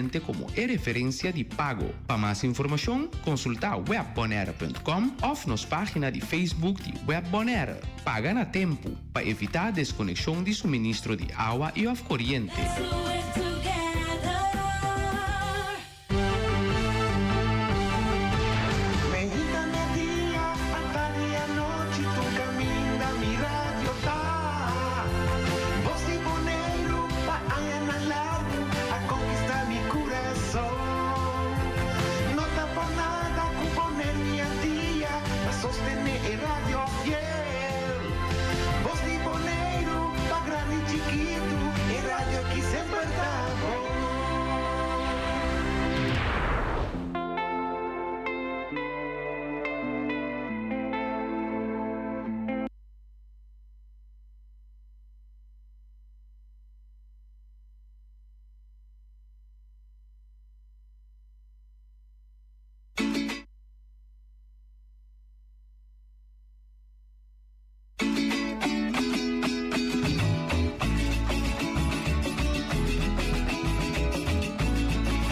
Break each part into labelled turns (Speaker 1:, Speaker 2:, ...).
Speaker 1: koriente komo e referensia di pago. Pa mas informashon, konsultá webbonaire.com òf nos página di Facebook di Web Bonaire. Paga na tempu, pa evitá deskonekshon di suministro di awa i òf koriente.
Speaker 2: Meinta media, atardi anochi tur caminda mi radio ta. Bos di Boneiru pa añanan largu a conquista mi curason. No ta por nada cu Boneiru y Antia ta sostene e radio fiel. Bos di Boneiru pa grandi y chikitu e radio aki semper ta bon.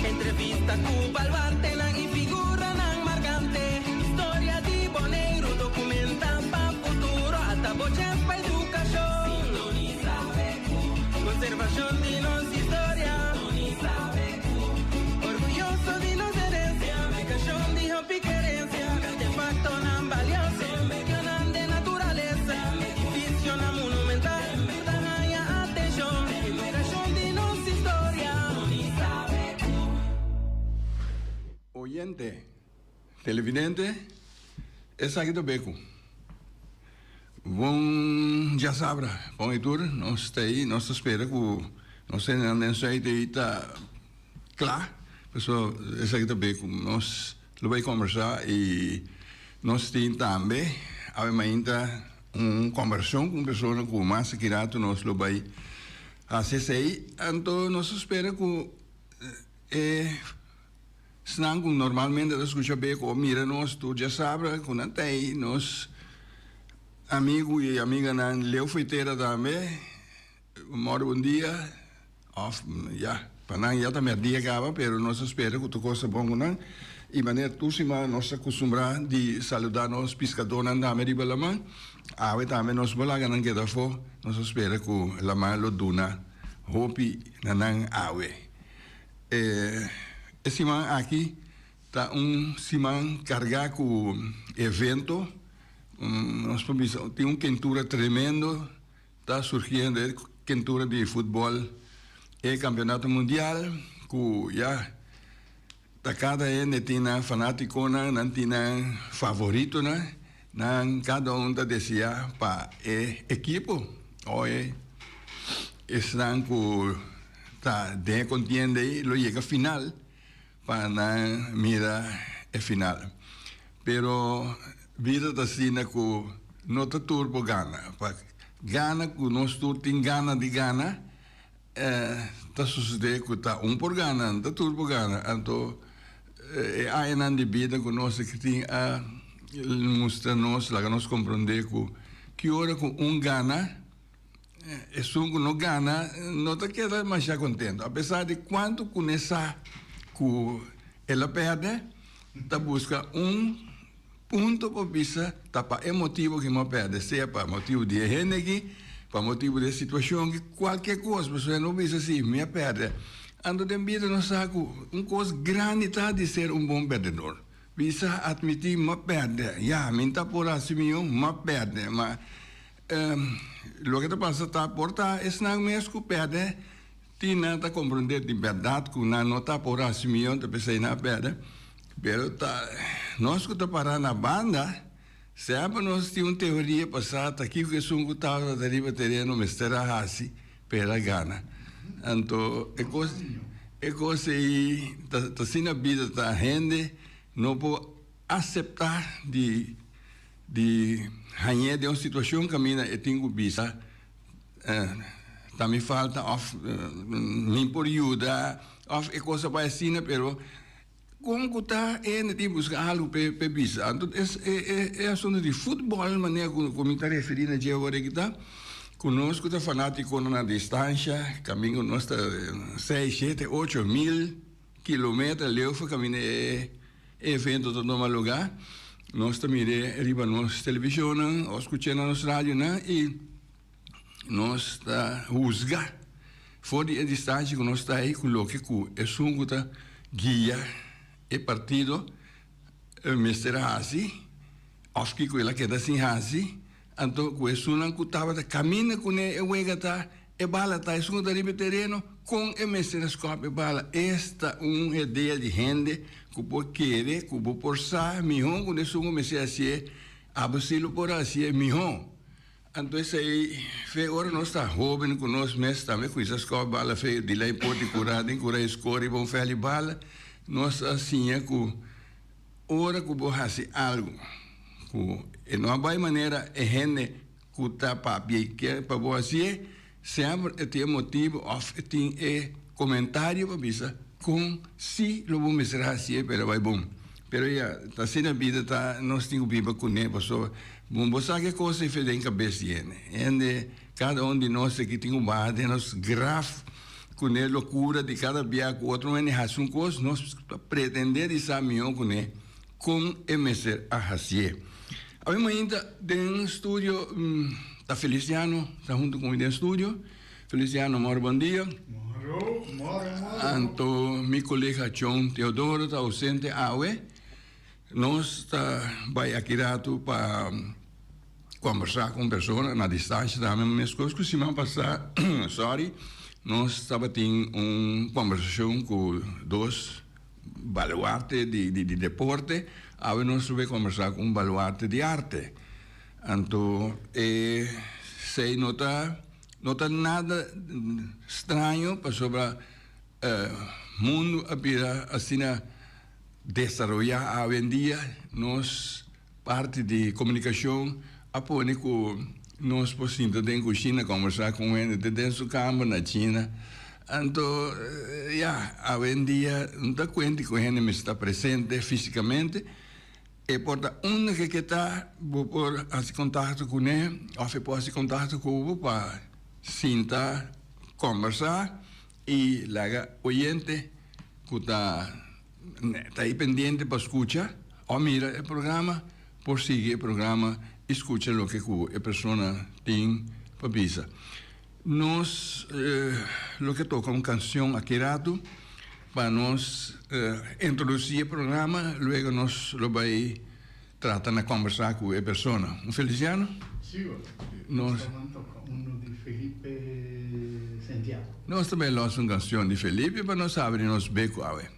Speaker 3: Entrevista ku baluartenan i figuranan markante. Historia di Boneiru dokumentá pa futuro. Ata bo chèns pa edukashon. Sintonisa BQ. Konservashon di nos historia. Sintonisa BQ. Orguyoso di nos herensia. Aplikashon di hopi kerensia. Artefaktonan balioso. Medionan den naturalesa, edificionan monumental tur ta haña atencion. Generacion di nos historia.
Speaker 4: Oyente, televidente, esaki ta Beku. Bon djasabra, bon i tur, nos ta ei, nos ta spera ku nos hendenan den Zuid ei ta kla, pasobra esaki ta Beku. Nos Lo bay combersa y nos tin tambe awe mainta un combersacion cu un persona cu mas aki rato nos lo bay haci esey. Anto nos ta spera cu e esnan cu normalmente ta scucha Beko o mira nos tur djasabra cu nan ta ey nos amigo y amiganan Leo Foitera tambe. Mòrdu bon dia, òf ya, pa nan ya ta mèrdia kaba, pero nos ta spera ku tur kos ta bon ku nan. I manera tur siman nos ta kustumbrá di saludá nos piskadónan tambe riba laman, awe tambe nos por laga nan keda afó, nos ta spera ku laman lo duna hopi na nan awe. E siman aki ta un siman kargá ku evento, nos por bisa tin un kentura tremendo. Ta surgiendo e kentura di futbol, e campeonato mundial cu ya ta cada hende tin nan fanaticonan, nan tin nan favoritonan, nan cada un ta desea pa e ekipo o e esnan cu ta den e contienda ey lo yega final pa nan mira e final. Pero bida ta asina ku no ta tur por gana. Pa gana ku nos tur tin gana di gana, ta sosodé ku ta un por gana, no ta tur por gana. Anto e añanan di bida ku nos tin a mustra nos, laga nos komprondé ku ki ora ku un gana, Esun ku no gana no ta keda masha kontento. Apesar di kuantu ku ne sa ku el a pèrdè, ta buska un punto pa bisa ta pa e motibu ku mi a pèrdè, sea pa motibu di e hende aki, pa motibu di e situashon aki, kualke kos. Pasobra no bisa si mi a pèrdè. Anto den bida nos sa ku un kos grandi ta di ser un bon pèrdedor. Bisa atmití mi a pèrdè. Ya, mi ta por hasi mihó, mi a pèrdè. Ma Loke ta pasa ta por ta esnan mes ku pèrdè tin nan ta komprondé di bèrdat ku nan no ta por hasi mion ta p'esei nan a pèrdè pero ta nos ku ta pará na banda semper nos tin un teoria pa sa ta kiko esun ku tabata riba tereno mester a hasi pa el a gana anto e kos e kos ei ta asina bida ta hende no por aseptá di Di hañ'é den un situashon kaminda e tin ku bisa ta mi falta òf mi por yuda òf e kos a bai asina pero kon ku ta e hende tin buska algu p'e bisa. Anto e asuntu di futbòl manera ku mi ta referí na dje awor aki ta ku nos ku ta fanátikonan na distansha kaminda ku nos ta seis, shete, ocho mil. kilometer leu for kaminda e evento ta tuma lugá. Nos ta mir'é riba nos televishonnan òf skuch'é na nos radionan i nos ta husga for di e distansha ku nos ta ei ku loke ku esun ku ta guia e partido mester hasi òf kiko el a keda sin hasi. Anto ku esunnan ku tabata kaminda kuné e wega ta, e bala ta, esun ku ta riba e tereno, kon e mester a skòp e bala? Esta un idea di hende ku por kere ku bo por sa mihó ku esun ku mester hasié, abo si lo por hasié mihó. Anto esei fe ora nos ta hóben ku nos mes tambe kuminsá skòp bala fe di lei por di kurá den kurá e skor riba un fèl di bala, nos a siña ku Ora ku bo hasi algu ku e no a bai manera e hende ku ta papia i ke pa bo hasié, semper e tin e motibu òf e tin e komentario pa bisa kon si lo bo mester hasié pero a bai bon. Pero ya, ta asina bida ta, nos tin ku biba kuné pasobra bon bo sa ke kos ei fe den kabes di hende. Hende, kada un di nos aki tin ku baha den nos graf Kuné lokura di kada bia ku otro hende hasi un kos, nos ta pretendé di sa mihó kuné kon e mester a hasié. Awe mainta den studio ta Feliciano ta huntu ku mi den studio. Feliciano, mòrò bon dia.
Speaker 5: Mòrò, mòrò, mòrò.
Speaker 4: Anto mi kolega John Teodoro ta ausente awe. Nos ta bai aki ratu pa. Kombersá ku un persona na distansha tambe meskos ku siman pasá, sorry, nos tabatin un kombersashon ku dos baluarte di di deporte, awe nos lo bay kombersá ku un baluarte di arte. Anto e sei no ta no ta nada straño pasobra mundu a bira asina desaroyá awendia, nos. Parti di komunikashon a pone ku nos por sinta den kushina kombersá ku un hende te den su kamber na China. Anto, ya, awendia no ta kuenti ku hende mester ta presente físikamente. E por ta unda ke ke ta, bo por hasi kontakto kuné òf e por hasi kontakto ku bo pa sinta kombersá i laga oyente ku ta. Ta ei pendiente pa skucha o mira e programa, por sigui e programa i skucha loke ku e persona tin pa bisa. Nos lo ke toka un kanshon aki ratu pa nos introdusí e programa, luego nos lo bai trata na kombersá ku e persona. Un Feliciano?
Speaker 5: Sí, nos ta ban toka uno di Felipe Santiago.
Speaker 4: Nos ta bai los un kanshon di Felipe pa nos habri nos beku awe.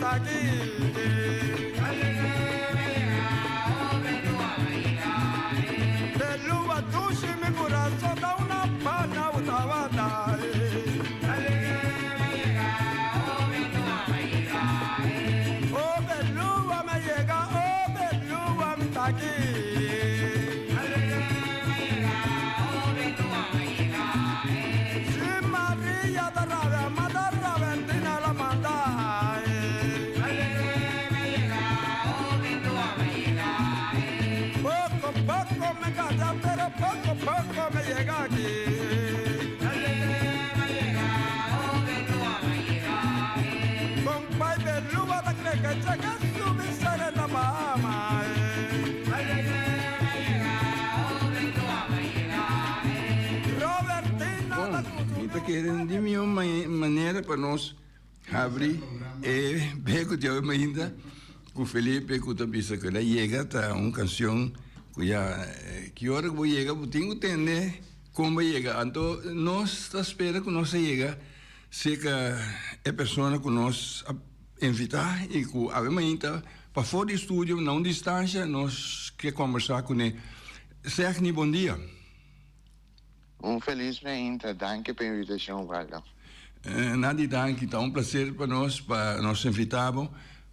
Speaker 2: mi ta aki. Beluba dushi mi kurason ta una pana bo tabata. Oh beluba mi a yega, oh beluba mi ta aki. Si Maria ta rabia, mata Robertina la manda. Poco poco me calla, pero poco poco me llega aquí. Compa y beluba ta cree que cheque su miseria en la Bahama. Robertina
Speaker 4: Bon, mi ta kere di mihó manera pa nos habri e beko di awe mainta ku Felipe ku ta bisa ku el a yega ta un kanshon ku ya ki ora ku bo yega bo tin ku tende kon bo a yega. Anto nos ta spera ku nos a yega serka e persona ku nos a invitá i ku awe mainta pafó di studio na un distansha nos ke kombersá kuné. Segni, bon dia.
Speaker 6: Un felis mainta, danki pa invitacion Waldo.
Speaker 4: Na di danki, ta un placer pa nos pa nos invita bo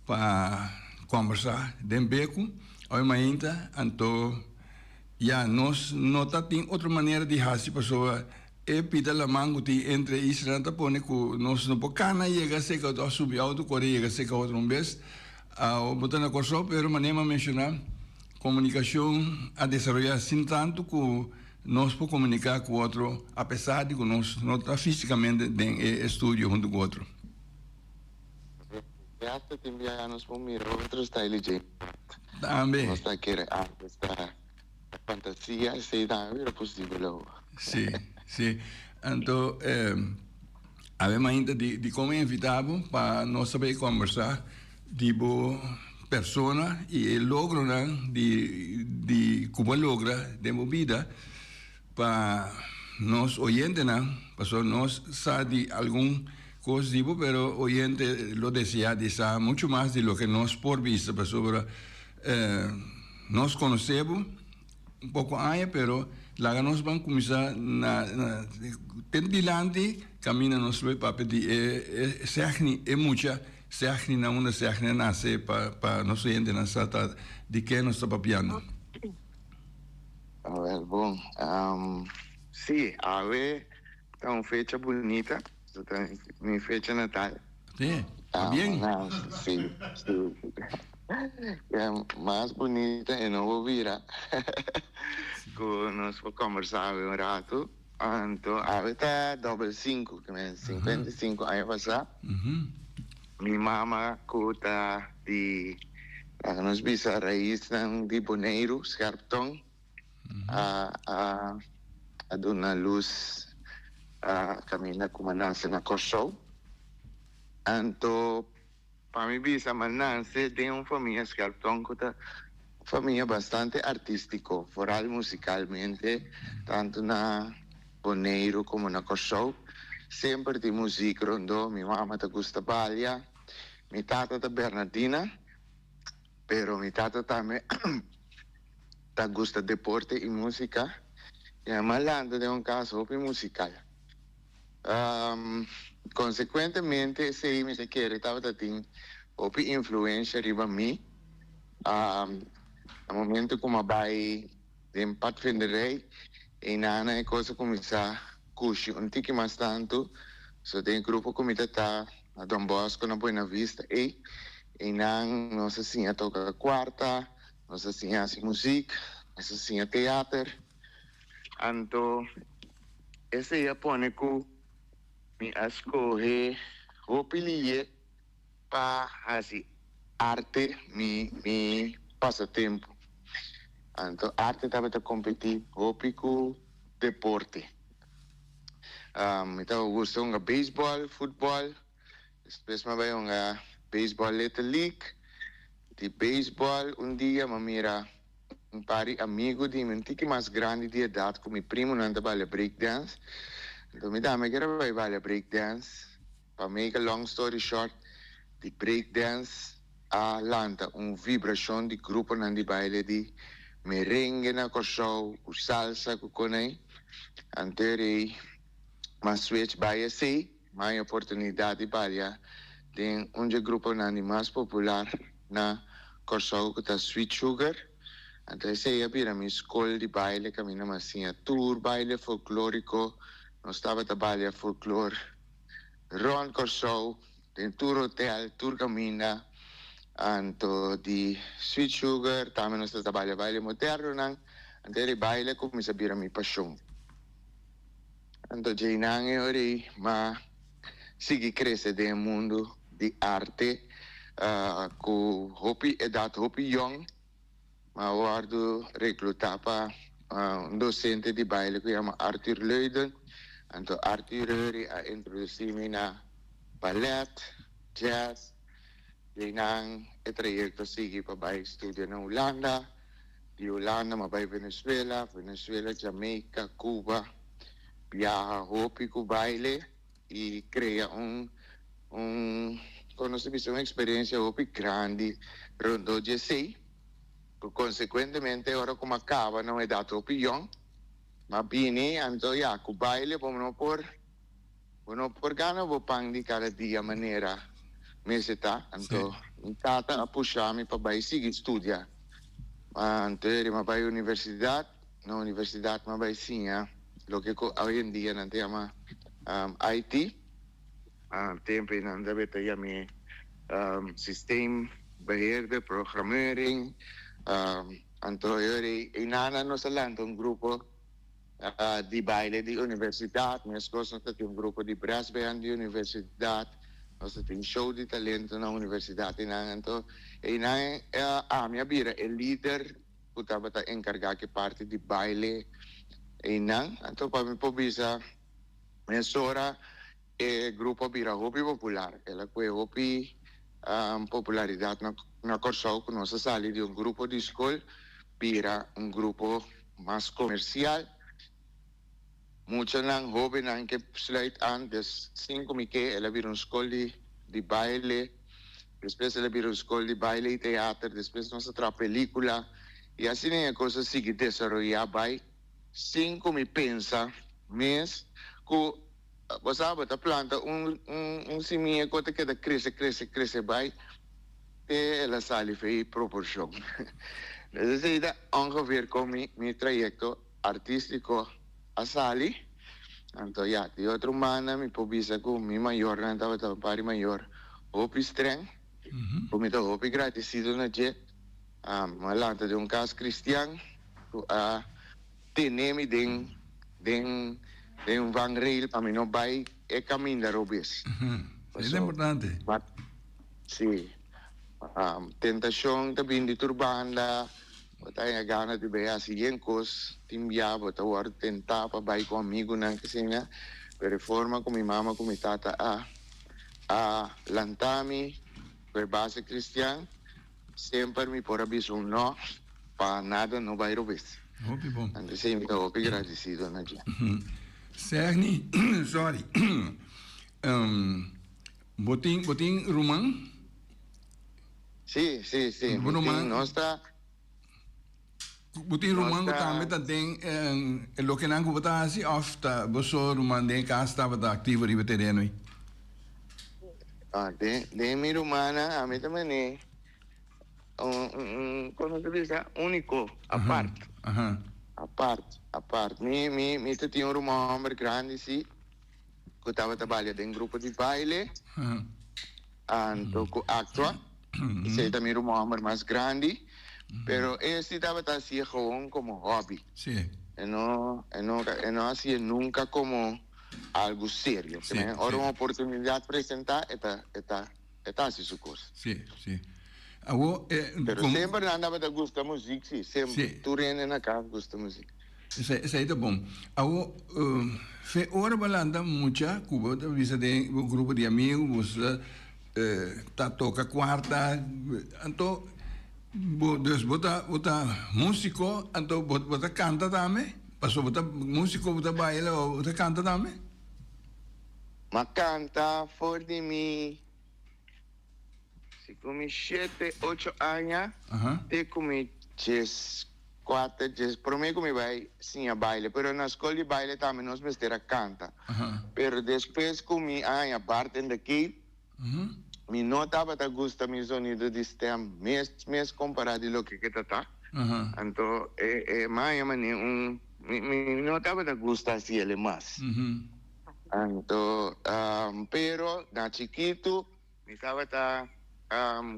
Speaker 4: pa combersa den Beku awe mainta, anto ya nos no ta tin otro manera di haci pasobra e pida laman cu tin entre islanan ta pone cu nos no por cana yega seca otro of subi auto core yega seca otro un bes, awo bo ta na Corsou pero manera mi a menciona comunicacion a desaroya sin tanto cu Nos por komuniká ku otro apesar di ku nos no ta físikamente den e estudio huntu ku otro.
Speaker 6: Te hasta tin biaha nos por mira otro style di dje.
Speaker 4: Tambe.
Speaker 6: Nos ta kere antes ta fantasia, esei tambe bira posibel awor.
Speaker 4: Sí, sí. Anto, awe mainta di dikon mi invitá bo pa nos ta bay kòmbersá di bo persona y e logronan di di cu bo a logra den bo bida pa nos oyentenan, pasobra nos sa di algun cos di bo pero oyente lo desea di sa mucho mas di loke nos por bisa pasobra nos conoce bo un poco aña pero laga nos ban cuminsa na na ten dilanti caminda nos lo papia di e e segni e mucha. Segni na unda Segni a nase pa pa nos oyentenan sa ta di ke nos ta papiando.
Speaker 6: Awel bon, si, awe ta un fecha bunita, so ta mi fecha natal.
Speaker 4: Si, pabien.
Speaker 6: Si, si. E mas bunita e no por bira ku nos por kombersá awe un ratu. Anto awe ta dobel sinku, ke men 55 aña pasá. Mi mama ku ta di, laga nos bisa raisnan di Boneiru, Scherptong, a a a duna lus a kaminda ku mi a nase na Kòrsou. Anto Pa mi bisa m'a nase den un famia Scherptong ku ta un famia bastante artístiko, foral musikalmente, tantu na Boneiru komo na Kòrsou. Semper tin muzik rondó, mi mama ta gusta balia, mi tata ta Bernardina, pero mi tata tambe ta gusta deporte i músika, i a m'a lanta den un kas hopi musikal. Konsekuentemente esei mi ta kere tabata tin hopi influensha riba mi. Na momento ku mi a bai den padvinderij einan e kos a kuminsá kushi un tiki mas tantu. So den e grupo ku mi ta ta na Don Bosco na Buena Vista ei, einan nos a siña toka kuarta, nos a siña hasi muzik, nos a siña teater. Anto esei a pone ku mi a skohe hopi liye pa hasi arte mi mi pasatempu. Anto arte tabata kompetí hopi ku deporte. Mi tabata gusta hunga beisbòl, futbòl, despues mi a bai hunga beisbòl Little League. Di beisbòl un dia mi a mira Un par di amigu di mi un tiki mas grandi di edat ku mi primonan ta balia break dance. Anto mi tambe kier a bai balia break dance. Pa make a long story short, Di breakdance a lanta un vibrashon di gruponan di baile di merengue na Kòrsou ku salsa ku konei. Anto rei m'a switch bai esei, m'a haña oportunidat di balia den un dje gruponan di mas popular na Kòrsou ku ta Sweet Sugar. Anto esei a bira mi skol di baile kaminda m'a siña tur baile folklóriko. Nos tabata balia folklor rònt Kòrsou, den tur hotel, tur kaminda. Anto di Sweet Sugar tambe nos ta balia baile modernonan. Anto e baile kuminsá bira mi pashon. Anto djeinan e ora ei m'a sigui krese den e mundu di arte ku hopi edat hopi yòn. M'a wòrdu reklutá pa un dosente di baile ku yama Arthur Leuden. Anto Arthur ora a introdusí mi na balèt, jazz. Djeinan e trayekto a sigui pa bai studia na Hulanda. Di Hulanda m'a bai Venezuela, Venezuela, Jamaica, Cuba, biaha hopi ku baile i krea un un kon nos ta bisa un eksperensia hopi grandi rondó di esei ku konsekuentemente ora ku m'a kaba na un edat hopi yòn m'a bini anto ya ku baile bo no por Bo no por gana bo pan di kada dia manera mester ta. Anto mi tata a pusha mi pa bai sigui studia. Anto eri mi a bai universidat. Na universidat mi a bai siña loke ku awe en dia nan ta yama IT. Tempu ei nan tabata yam'é systeembeheerder, programmering. Anto eri einan nos a lanta un grupo. Di baile di universidat, meskos nos ta tin un grupo di brassband di universidat, nos ta tin show di talento na universidat einan. Anto einan ami a bira e lider ku tabata enkargá ku e parti di baile einan. Anto pa mi por bisa mesora e grupo a bira hopi popular, el a kue hopi popularidat na Kòrsou ku nos a sali di un grupo di skol bira un grupo mas komersial. Muchanan, hóbennan ke sluit aan, des sin ku mi ke el a bira un skol di di baile, despues el a bira un skol di baile i teater, despues nos a traha pelíkula i asina e kos a sigui desaroyá bai sin ku mi pensa mes ku bo sa bo ta planta un un simia ku ta keda krese krese krese bai te el a sali fei proporshon. Des esei ta ongeveer kon mi mi trayekto artístiko a sali. Anto ya, di otro banda mi por bisa ku mi mayornan tabata un par di mayor hopi streng, ku mi ta hopi gradesido na dje. Mi a lanta den un kas kristian ku a tene mi den den den vangrail pa mi no bai e kaminda robes.
Speaker 4: Esei ta importante.
Speaker 6: Sí. Tentashon ta bin di tur banda, bo ta haña gana di bai hasi yen kos, tin bia bo ta wòrdu tentá pa bai ku amigunan k'asina, pero e forma ku mi mama ku mi tata a a lanta mi ku e base kristian, semper mi por a bisa un nò pa nada no bai robes.
Speaker 4: Hopi bon.
Speaker 6: Anto esei mi ta hopi gradisido na dje.
Speaker 4: Segni, sorry, Bo tin, bo tin ruman?
Speaker 6: Sí, sí, sí.
Speaker 4: Bo
Speaker 6: Mi tin,
Speaker 4: ruman,
Speaker 6: nos ta,
Speaker 4: bo tin
Speaker 6: nos
Speaker 4: ruman ku
Speaker 6: ta,
Speaker 4: tambe ta den e lokenan ku bo ta hasi òf ta bo so ruman den e kas tabata aktivo riba e tereno ei?
Speaker 6: ah, den, den mi rumannan ami ta mane un, un, un, kono ta bisa? Úniko, apart.
Speaker 4: Aha.
Speaker 6: Apart, apart. Mi, mi, mi ta tin un ruman hòmber grandi sí. Ku tabata balia den grupo di baile, anto ku actua. Esei ta mi ruman homber mas grandi, pero e si tabata haci'e gewoon como hobby. E no, e no, e no haci'e nunca como algo serio. Ora un oportunidad presenta, e ta, e ta, e ta haci su cos.
Speaker 4: Sí, sí. Awo, e,
Speaker 6: Pero
Speaker 4: como
Speaker 6: semper nan tabata gusta muziek, sí. Semper.
Speaker 4: Sí.
Speaker 6: Tur hende na cas gusta muziek.
Speaker 4: Esei, esei ta bon. Awo, fe ora bo lanta mucha ku bo ta bisa den bo grupo di amigu, bo sa ta toka kuarta, anto bo, dus bo ta, bo ta músiko, anto bo, bo ta kanta tambe? Pasobra bo ta músiko, bo ta baila, bo ta kanta tambe?
Speaker 6: M'a kanta for di mi. Si ku mi shete, ocho aña te ku mi 14, djes, promé ku mi bai siña baile. Pero na skol di baile tambe nos mester a kanta. Pero despues ku mi a haña Bart en de Cape, mi no tabata gusta mi zonido di stem mes mes kompará di loke ke ta ta. Anto e e mi a haña manera un, mi mi no tabata gusta hasiel e mas. Anto, pero na chikitu. Mi tabata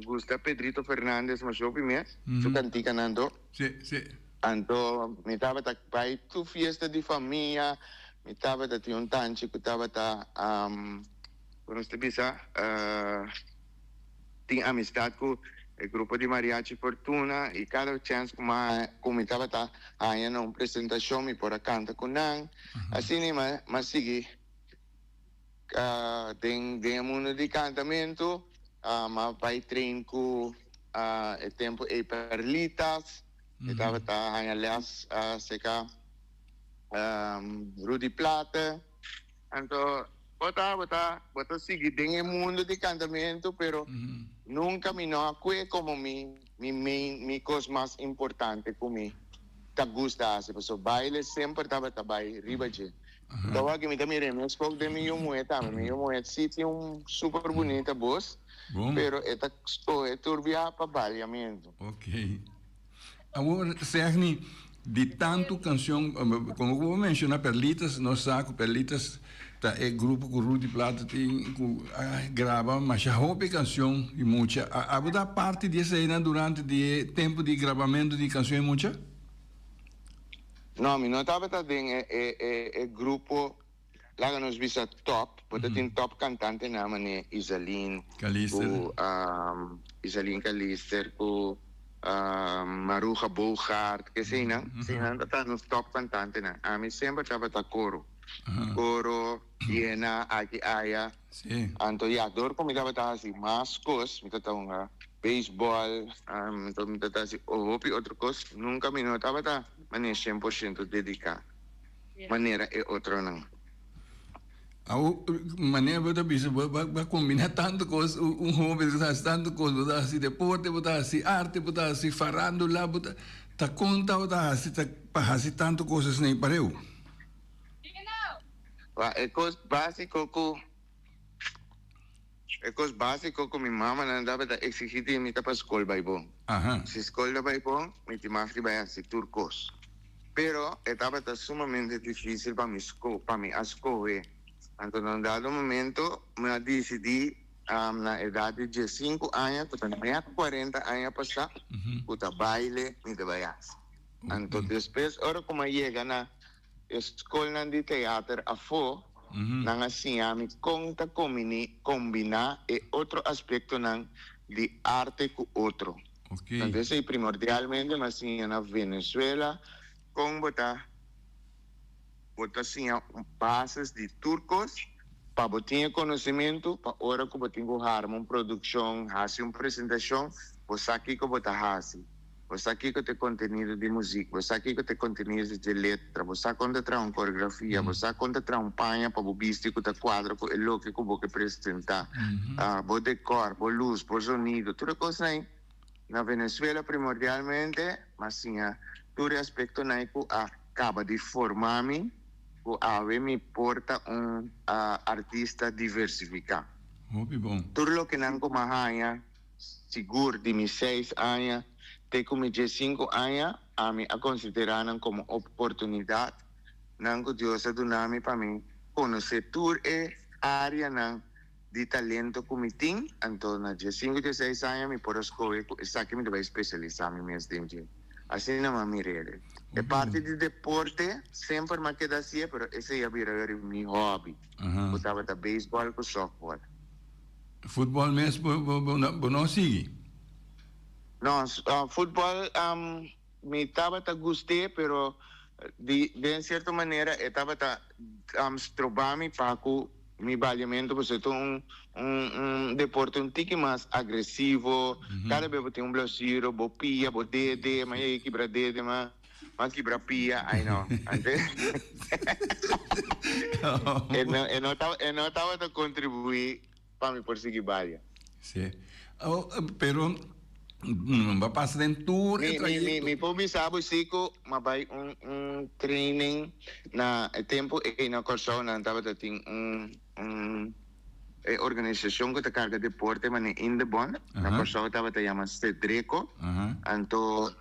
Speaker 6: gusta Pedrito Fernandez masha hopi mes, su kantikanan to.
Speaker 4: Sí, sí.
Speaker 6: Anto mi tabata bai tur fiesta di famia, mi tabata tin un tanchi ku tabata, ku nos ta bisa, tin amistat ku e grupo di Mariachi Fortuna i kada chèns ku ku mi tabata haña na un presentashon mi por a kanta ku nan. Asina mi a sigui. Den den e mundo di kantamentu m'a bai train ku e tempu ei Perlitas, mi tabata haña lès serka Rudy Plaate. Anto bo ta bo ta bo ta sigui den e mundo di kantamentu pero nunka mi no a kue komo mi mi main mi kos mas importante ku mi ta gusta hasi pasobra baile semper tabata bai riba dje. Ta wak mi ta mira e mes kok den mi yu muhe tambe. Mi yu muhe si tin un super bunita bos, pero e ta skohe tur bia pa baliamentu.
Speaker 4: Ok. Awor, Segni, di tantu kanshon, komo ku bo menshona Perlitas, nos sa ku Perlitas ta e grupo ku Rudy Plato tin ku a graba masha hopi kanshon di mucha. Abo ta parti di eseinan durante di e tempu di grabamentu di kanshon di mucha?
Speaker 6: No, mi no tabata den e e e e grupo, laga nos bisa top, bo ta tin top cantantenan manera Izaline
Speaker 4: Calister.
Speaker 6: cu Izaline Calister cu Maruja Boogaard, eseinan, eseinan ta nos top cantantenan. Ami semper tabata coro, coro, yena, aki aya.
Speaker 4: Sí.
Speaker 6: Anto ya, dor cu mi tabata haci mas cos, mi tabata hunga beisbol, anto mi tabata haci hopi otro cos, nunca mi no tabata manera cien por ciento dedica manera e otronan.
Speaker 4: Awo, manera bo ta bisa, bo a combina tanto cos, un hoben ta haci tanto cos, bo ta haci deporte, bo ta haci arte, bo ta haci farandula, bo ta, ta con tabata haci pa haci tanto cos asina pareu?
Speaker 6: Wa e kos básiko ku e kos básiko ku mi mamanan tabata eksigí di mi ta pa skol bai bon. Si skol ta bai bon, mi tin mag di bai hasi tur kos. Pero e tabata sumamente difísil pa mi sko pa mi a skohe. Anto na un dado momento mi a disidí na edat di diesinku aña, ku ta nèt kuarenta aña pasá, ku ta baile mi ta bai hasi. Anto despues ora ku mi a yega na E skolnan di teater afó, nan a siña mi kon ta kombiná e otro aspektonan di arte ku otro. Tanto esei primordialmente mi a siña na Venezuela kon bo ta bo ta siña bases di tur kos pa bo tin e konosementu pa ora ku bo tin ku harma un produkshon, hasi un presentashon, bo sa kiko bo ta hasi. Bo sa kiko ta e kontenido di muzik, bo sa kiko ta e kontenido dje letra, bo sa kon ta traha un koreografia, bo sa kon ta traha un paña pa bo bisti ku ta kuadra ku e loke ku bo ke presentá, bo dekòr, bo lus, bo zonido, tur e kosnan ei. Na Venezuela primordialmente m'a siña tur e aspektonan ei ku a kaba di forma mi ku awe mi por ta un artista diversifiká.
Speaker 4: Hopi bon.
Speaker 6: Tur loke nan ku m'a haña. Sigur di mi seis aña te ku mi diesinku aña, ami a konsiderá nan komo oportunidat nan ku Dios a duna mi pa mi konosé tur e áreanan di talento ku mi tin. Anto na diesinku, dieseis aña mi por a skohe ku esaki mi ta bai spesialisá mi mes den dje. Asina mi a mir'é. E parti di deporte semper mi a keda hasié, pero esei a bira yori mi hòbi, ku tabata beisbòl ku sòftbòl.
Speaker 4: Futbol mes bo bo no sigui?
Speaker 6: No, futbol mi tabata gust'é pero di den cierto manera e tabata stroba mi pa cu mi baliamento pasobra ta un un deporte un tiki mas agresivo, cada bes bo tin un blesura bo pia bo dede, ma yega kibra dede ma. M'a kibra pia, ai no. E no, e no tabata contribui pa mi por sigui balia.
Speaker 4: Sí. Pero bo a pasa den tur e trayecto.
Speaker 6: Mi por bisa bo si cu mi a bay un un training na e tempo ey na Corsou nan tabata tin un un e organisacion cu ta carga deporte mane Indebon na Corsou tabata yama Cedreco anto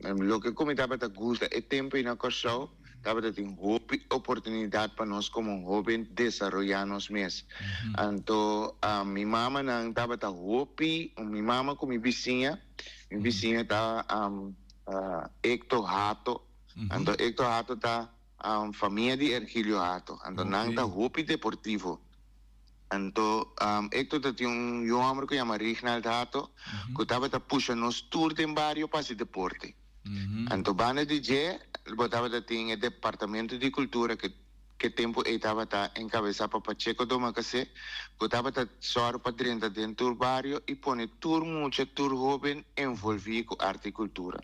Speaker 6: loke cu mi tabata gusta e tempo ey na Corsou Tabata tin hopi oportunidat pa nos komo hóben desaroyá nos mes. Anto mi mamanan tabata hopi, mi mama ku mi bisiña, mi bisiña ta Ecto Hato, anto Ecto Hato ta famia di Ergilio Hato, anto nan ta hopi deportivo. Anto Ecto ta tin un yu hòmber ku yama Rignald Hato ku tabata pusha nos tur den bario pa hasi deporte. Anto banda di dje bo tabata tin e departamento di cultura ke ke tempo ei tabata encabeza pa Pacheco Domacassé ku tabata sòru pa drenta den tur bario i pone tur mucha, tur hoben envolví ku arte i kultura.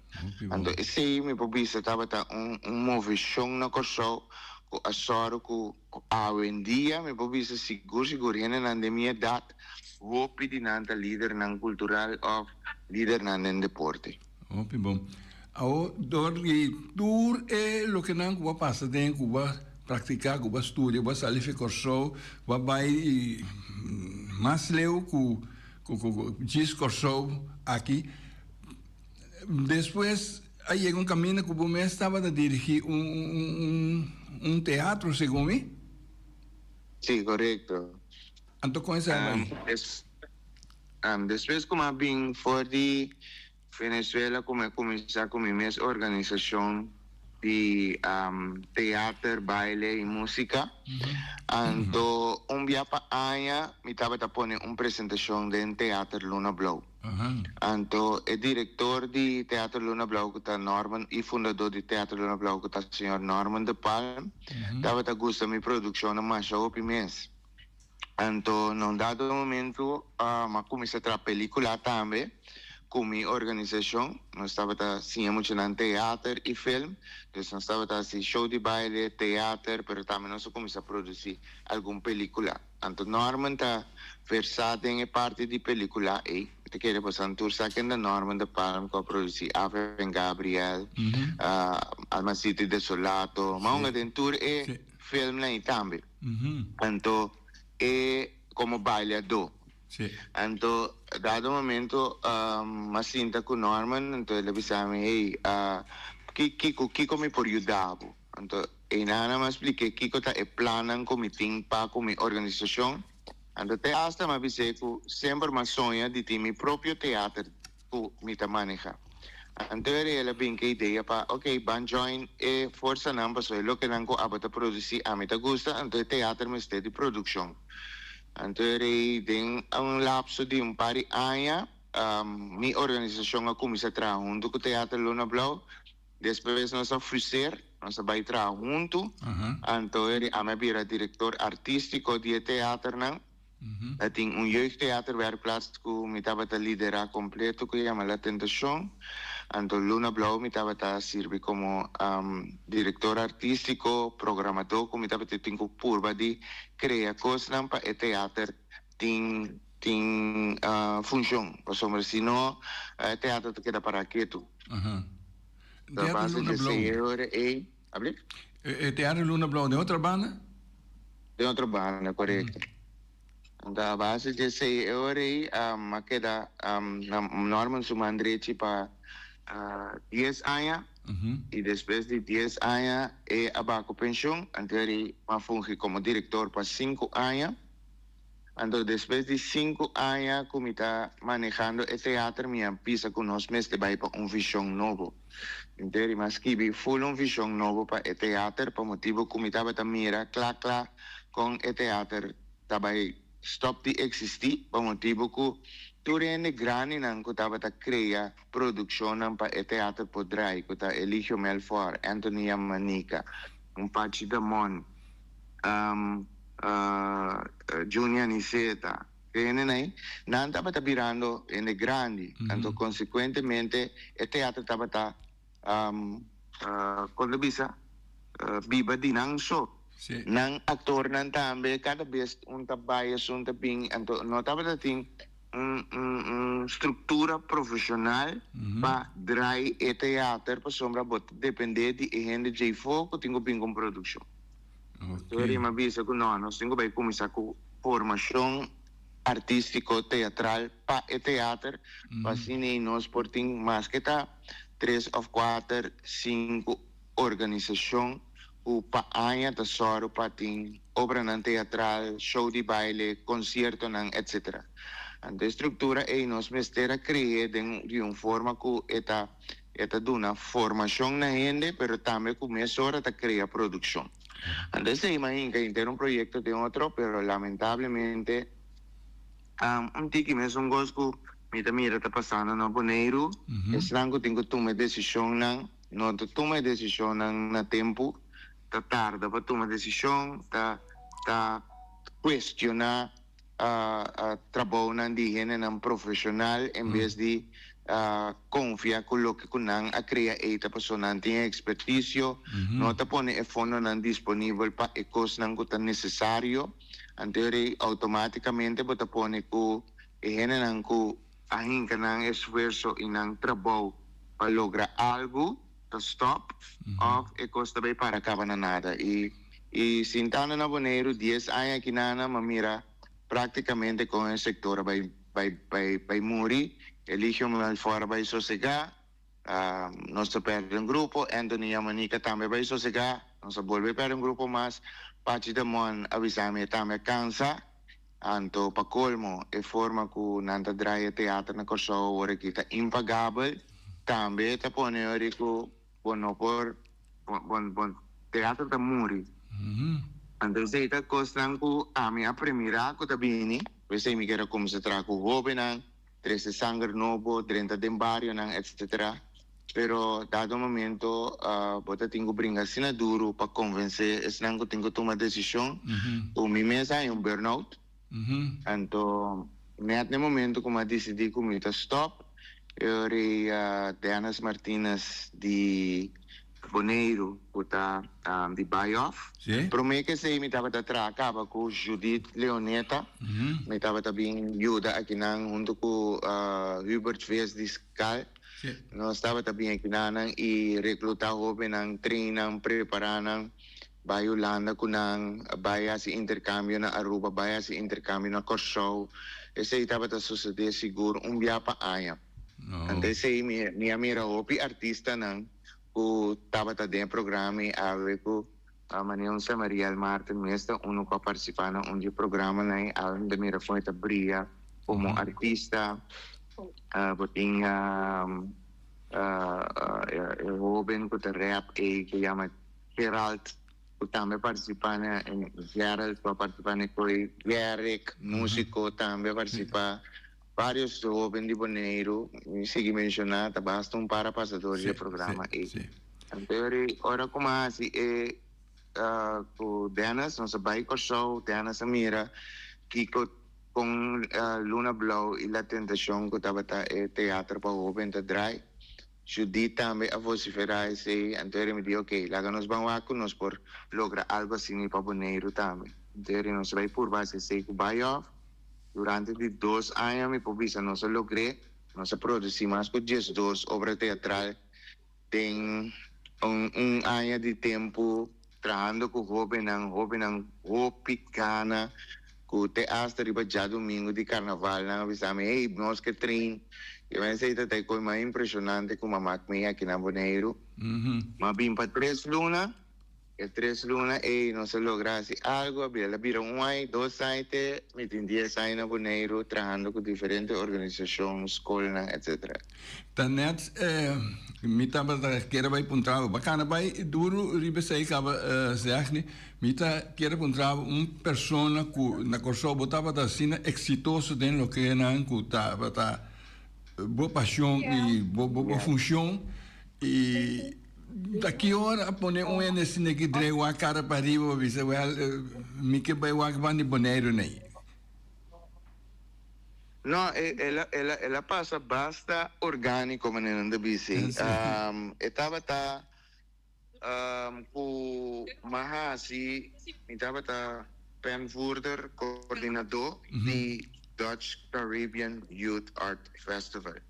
Speaker 6: Anto esei mi por bisa tabata un un moveshon na Kòrsou ku a sòru ku awendia mi por bisa sigur sigur hendenan den mi edat hopi di nan ta lidernan kultural òf lidernan den deporte.
Speaker 4: Hopi bon. Awor dor di tur e lokenan ku bo a pasa den, ku bo a praktiká, ku bo a studia, bo a sali fi Kòrsou, bo a bai mas leu ku djis Kòrsou aki. Despues a yega un kaminda ku bo mes tabata dirigí un teatro segun mi?
Speaker 6: Sí, korekto.
Speaker 4: Anto kon esei a bai?
Speaker 6: Despues ku mi a bin for di Venezuela ku mi a kuminsá ku mi mes organisashon di teater, baile i músika. Anto un bia pa aña mi tabata pone un presentashon den Teater Luna Blou. Anto e direktor di Teater Luna Blou ku ta Norman i fundadó di Teater Luna Blou ku ta señor Norman de Palm tabata gusta mi produkshonnan masha hopi mes. Anto na un dado momento mi a cuminsa traha pelicula tambe cu mi organisacion. Nos tabata siña muchanan teater y film. Dus nos tabata haci show di baile, teater, pero tambe nos a cuminsa produci algun pelicula. Anto Norman ta versa den e parti di pelicula ey. Mi ta kere pasobra tur sa ken ta Norman de Palm cu a produci Ave en Gabriel, Alma City Desolato. Ma hunga den tur e filmnan ey tambe. Anto e como bailadó. Anto dado momento m'a sinta cu Norman, anto el a bisa mi, hey, kico, kico mi por yuda bo? Anto eynana m'a splik'é kico ta e plannan cu mi tin pa cu mi organisacion. Anto te hasta m'a bis'é cu semper m'a soña di tin mi propio teater cu mi ta maneha. Anto el a bin cu e idea pa, ok, ban join e forsanan pasobra e lokenan cu abo ta produci ami ta gusta, anto e teater mester di produccion. Anto e rei den un lapso di un par di aña mi organisacion a cuminsa traha hunto cu Teater Luna Blauw. Despues nos a fuser, nos a bay traha hunto. Anto e rei ami a bira director artistico di e teaternan. Ta tin un jeugdtheaterwerkplaats ku mi tabata liderá kompleto ku yama La Tentashon. Anto Luna Blou mi tabata sirbi komo direktor artístiko, programadó ku mi tabata tin ku purba di krea kosnan pa e teater tin tin funshon. Pasobra si no e teater ta keda pará ketu.
Speaker 4: Teater
Speaker 6: Base
Speaker 4: Luna
Speaker 6: di
Speaker 4: Blou.
Speaker 6: esei ora ei. Abli?
Speaker 4: E Teatro Luna Blou den otro banda?
Speaker 6: Den otro banda, korekto. Anto a base di esei e ora ei a keda na Norman su man drechi pa dies aña i despues di dies aña e a baha ku penshon. Anto e ora ei m'a fungi komo direktor pa sinku aña. Anto despues di sinku aña ku mi ta manehando e teater mi a bisa ku nos mester bai pa un vishon nobo. Henter mi a skibi ful un vishon nobo pa e teater pa motibu ku mi tabata mira kla kla kon e teater ta bai stòp di eksistí pa motibu ku tur hende grandinan ku tabata krea produkshonnan pa e teater por drai ku ta Eligio Melfor, Anthony Yamanika, un Pachi Damon. Juni Aniceta, hende nan, nan tabata birando hende grandi, anto consecuentemente e teatro tabata, con ta bisa, biba di nan so. Nan actornan tambe cada bes un ta bay esun ta bin, anto no tabata tin. un un un struktura profeshonal pa drai e teater pasobra bo ta dependé di e hende djei for ku tin ku bin ku un produkshon. Tur rima bisa ku no, nos tin ku bai kuminsá ku formashon artístiko teatral pa e teater pa asina ei nos por tin maske ta tres òf kuater, sinku organisashon ku pa aña ta sòru pa tin obranan teatral, show di baile, konsiertonan, etc. Anto e struktura ei nos mester a kre'é den di un forma ku e ta e ta duna formashon na hende pero tambe ku mesora ta krea produkshon. Anto esei m'a hinka henter un proyekto den otro pero lamentablemente un tiki mesun kos ku mi ta mira ta pasando na Boneiru, esnan ku tin ku tuma e desishonnan No ta tuma e desishonnan na tempu, ta tarda pa tuma desishon, ta ta kuestioná trabounan di hendenan profeshonal en bes di konfia ku loke ku nan a krea ei ta pasobra nan tin e ekspertisio, no ta pone e fondonan disponibel pa e kosnan ku ta nesesario, anto ei outomátikamente bo ta pone ku e hendenan ku a hinka nan esfuerso i nan trabou pa logra algu ta stòp òf e kos ta bai para kaba na nada. I i sintando na Boneiru dies aña akinana m'a mira práktikamente kon e sektor a bai bai bai bai muri, Eligio Melfor a bai sosegá, nos a pèrdè un grupo, Anthony Yamanika tambe a bai sosegá, nos a bolbe pèrdè un grupo mas, Pachi Damon a bisa mi e tambe a kansa. Anto pa colmo e forma cu nan ta draai e teater na Corsou awor aki ta impagabel, tambe ta pone ori cu bo no por, bo, bo teater ta muri. Anto esey ta cosnan cu ami a premira cu ta bini, pesey mi kier a cuminsa traha cu hobennan, trece sanger nobo, drenta den barionan etc. Pero dado momento bo ta tin cu bringa asina duro pa convence esnan cu tin cu tuma decision cu mi mes a haña un burnout. Anto net na e momento cu mi a dicidi cu mi ta stop, e ora ei Dennis Martinez di Boneiru cu ta di Bayoff. Prome cu esey mi tabata traha caba cu Judith Leoneta. Mi tabata bin yuda akinan hunto cu Hubert Vis di Skal. Nos tabata bin akinanan y recluta hobennan, train nan, prepara nan, bay Hulanda cu nan, bay haci intercambio na Aruba, bay haci intercambio na Corsou. Esey tabata sucede sigur un bia pa aña. Anto esey mi a mira hopi artistanan cu tabata den e programa y awe cu manera un Samariel Martin mes ta uno cu a participa na un di e programanan y awe mi ta mira con e ta bria como artista. Bo tin e hoben cu ta rap ey cu yama Gerald cu tambe a participa na Gerald cu a participa na e coy Gerrick musico tambe a participa. Varios hoben di Boneiru, mi sigui menciona, ta basta un par a pasa door di e programa ey. Anto ora cu mi a haci e cu Dennis, nos a bay Corsou, Dennis a mira kico con Luna Blou y La Tentacion cu tabata e teatro pa hoben ta draai. Judith tambe a vocifera esey, anto mi di ok, laga nos ban wak cu nos por logra algo asina pa Boneiru tambe. Anto nos a bay purba haci esey cu Bayoff. Durante di dos aña mi por bisa nos a logr'é, nos a produsí mas ku diesdos obra teatral den un un aña di tempu trahando ku hóbennan, hóbennan hopi gana ku te asta riba djadumingu di karnaval nan a bisa mi, hey, nos ke train. I men esei ta ta e kos mas impreshonante ku m'a mak mi aki na Boneiru. M'a bin pa tres luna. E tres luna ei nos a logra hasi algu, a bira el a bira un ai, dos ai te mi tin dies ai na Boneiru trahando ku diferente organisashon, skolnan etc.
Speaker 4: Ta net mi tabata kier a bai puntra bo, bakana bai duru riba esei kaba Zegni, mi ta kier a puntra bo un persona ku na Kòrsou bo tabata asina eksitoso den loke nan ku tabata bo pasion i bo bo funshon i Ta ki ora a pone un hende asina ki drei wak kara pa riba pa bisa, Wèl, mi ke bai wak ban di Boneiru nei.
Speaker 6: No, el a, el a, el a pasa basta orgániko, manera nan ta bisa ei. E tabata ku m'a hasi, mi tabata penvoerder, koordinadó di. Dutch Caribbean Youth Art Festival,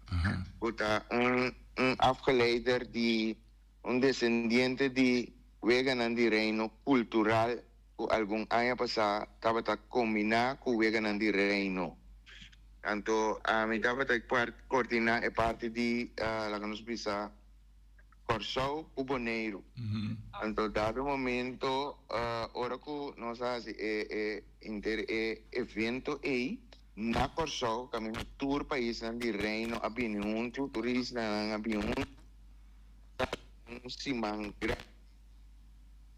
Speaker 6: ku ta un un afgeleider di un desendiente di Weganan di Reino kultural ku algun aña pasá tabata kombiná ku Weganan di Reino. Anto ami tabata koordiná e parti di, laga nos bisa, Kòrsou ku Boneiru. Anto dado momento ora ku nos a hasi e e henter e evento ei na Kòrsou kaminda tur paisnan di Reino a bini huntu, tur islanan a bini huntu ta un siman grandi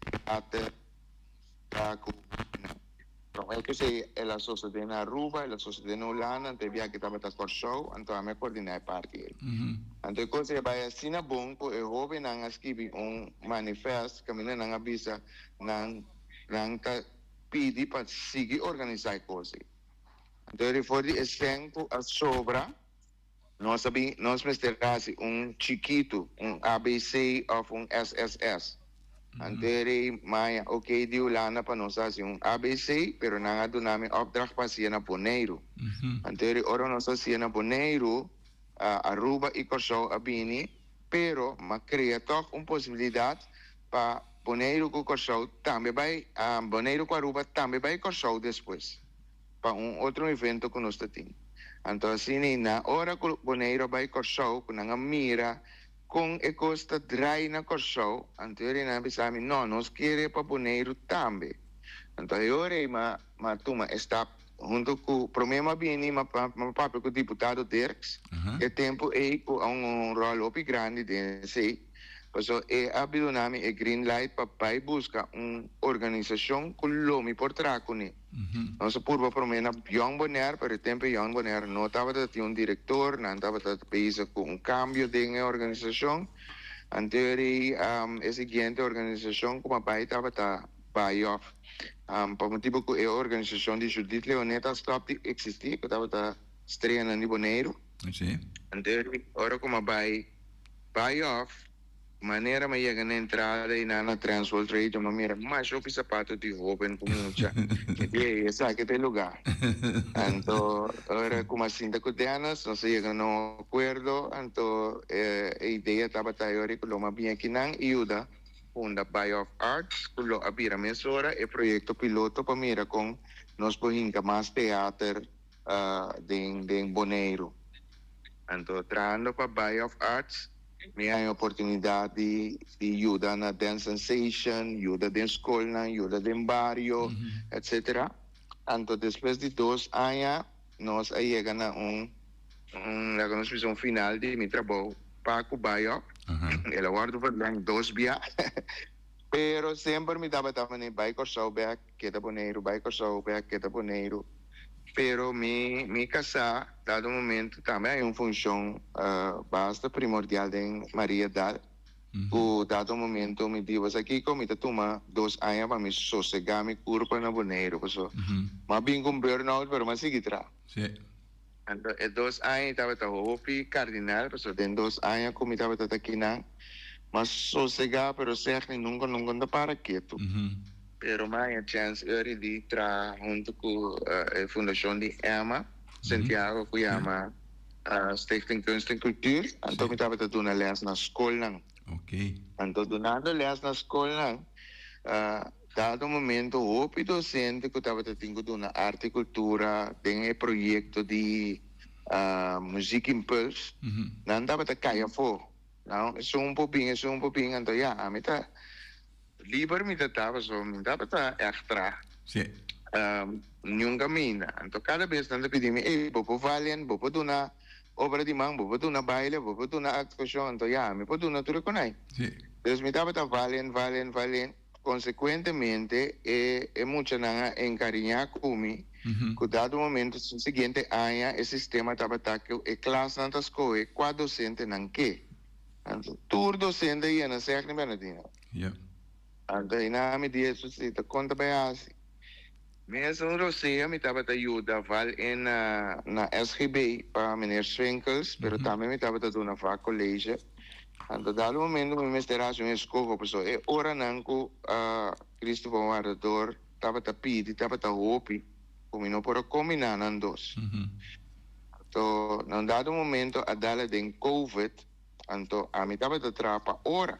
Speaker 6: di teater, musika ku hobennan. Promé ku esei el a sosodé na Aruba, el a sosodé na Hulanda, anto e biaha tabata Kòrsou, anto ami a koordiná e parti ei. Anto e kos ei a bai asina bon ku e hóbennan a skibi un manifest kaminda nan a bisa nan nan ta pidi pa sigui organisá e kos ei. Anto e for di e sèn ku a sobra nos a bin nos mester hasi un chikitu, un ABC òf un SSS. Anto e rei maya ok di Hulanda pa nos hasi un ABC, pero nan a duna mi opdracht pa hasia na Boneiru. Anto e rei ora nos hasia na Boneiru, Aruba i Kòrsou a bini, pero m'a krea tòg un posibilidat pa Boneiru ku Kòrsou tambe bai, Boneiru ku Aruba tambe bai Kòrsou despues, pa un otro evento ku nos ta tin. Anto asina i na ora ku Boneiru a bai Kòrsou, ku nan a mira Kon e kos ta drai na Kòrsou? Anto e rei nan a bisa mi, No, nos kere pa Boneiru tambe. Anto e ora ei m'a m'a tuma e stap huntu ku promé m'a bini m'a m'a papia ku diputado Dirks, e tempu ei ku a un ròl hopi grandi den esei, pasobra e a duna mi e green light pa bai buska un organisashon ku lo mi por traha kuné. Nos a purba promé na Jong Bonaire, pero e tempu Jong Bonaire no tabata tin un direktor, nan tabata bezig ku un kambio den e organisashon. Anto e e siguiente organisashon ku a bai tabata Bayof, pa motibu ku e organisashon di Judith Leoneta a stòp di eksistí, ku tabata Streanan di Boneiru. Anto ora ku a bai Bayof, Manera mi a yega na entrada i nan na Trans World Trade mi a mira masha hopi sapato di hoben ku mucha. Mi di, Ey, esaki ta e lugá. Anto ora ku mi a sinta ku Dennis nos a yega na un akuerdo, anto e idea tabata e ora ku lo mi a bini akinan i yuda funda Bay of Arts ku lo a bira mesora e proyekto piloto pa mira kon nos por hinka mas teater den Boneiru. Anto trahando pa Bay of Arts mi haña oportunidat di yuda na Dance Sensation, yuda den skolnan, yuda den bario, etcetera. Anto despues di dos aña nos a yega na un, laga nos bisa un final di mi trabou pa ku Bay of. El a wòrdu verleng dos bia, pero semper mi tabata manera bai Kòrsou bèk. Keda Boneiru, bai Kòrsou, bèk keda Boneiru. Pero mi mi kasá dado momento tambe hay un funshon basta primordial den Mariadal ku dado momento mi di bo sa kiko mi ta tuma dos aña pa mi sosegá mi kurpa na Boneiru paso m'a bin ku un burnout pero m'a sigui traha. Anto e dos aña ei tabata hopi kardinal pasobra den dos aña ku mi tabata ta kinan m'a sosegá pero sèg ni nunka nunka no ta para ketu. Pero m'a haña chèns eri di traha huntu ku e fundashon di Emma Santiago ku yama Stichting Kunst en Cultuur. Anto mi tabata duna lès na skolnan. Anto dunando lès na skolnan Dado momento hopi docente cu tabata tin cu duna arte y cultura den e proyecto di Muziek Impuls, nan tabata cay afo. Nan esun por bin, esun por bin, anto ya, ami ta liber mi ta ta pasobra mi tabata echt traha niun caminda. Anto cada bes nan ta pidi mi, ey, bo por valiant, bo por duna obra di man, bo por duna baile, bo por duna actuacion, anto ya, mi por duna tur e conai. Dus mi tabata valiant, valiant, valiant. Konsekuentemente e e muchanan a enkariñá ku mi ku dado momento su siguiente aña e sistema tabata ku e klasnan ta skohe kua dosente nan ke. Anto tur dosente a yena Segni Bernardino. Anto einan mi di Hesus si ta kon ta bai hasi. Mesun rosea mi tabata yuda val in na na SGB pa meneer Swinkels, pero tambe mi tabata duna vakcollege. Anto dado momento mi mester haci un escoho pasobra e oranan cu Cristo Bon Wardador tabata pidi tabata hopi. ku mi no por a kombiná nan dos. Anto na un dado momento a dal den Covid, anto ami tabata traha pa ora.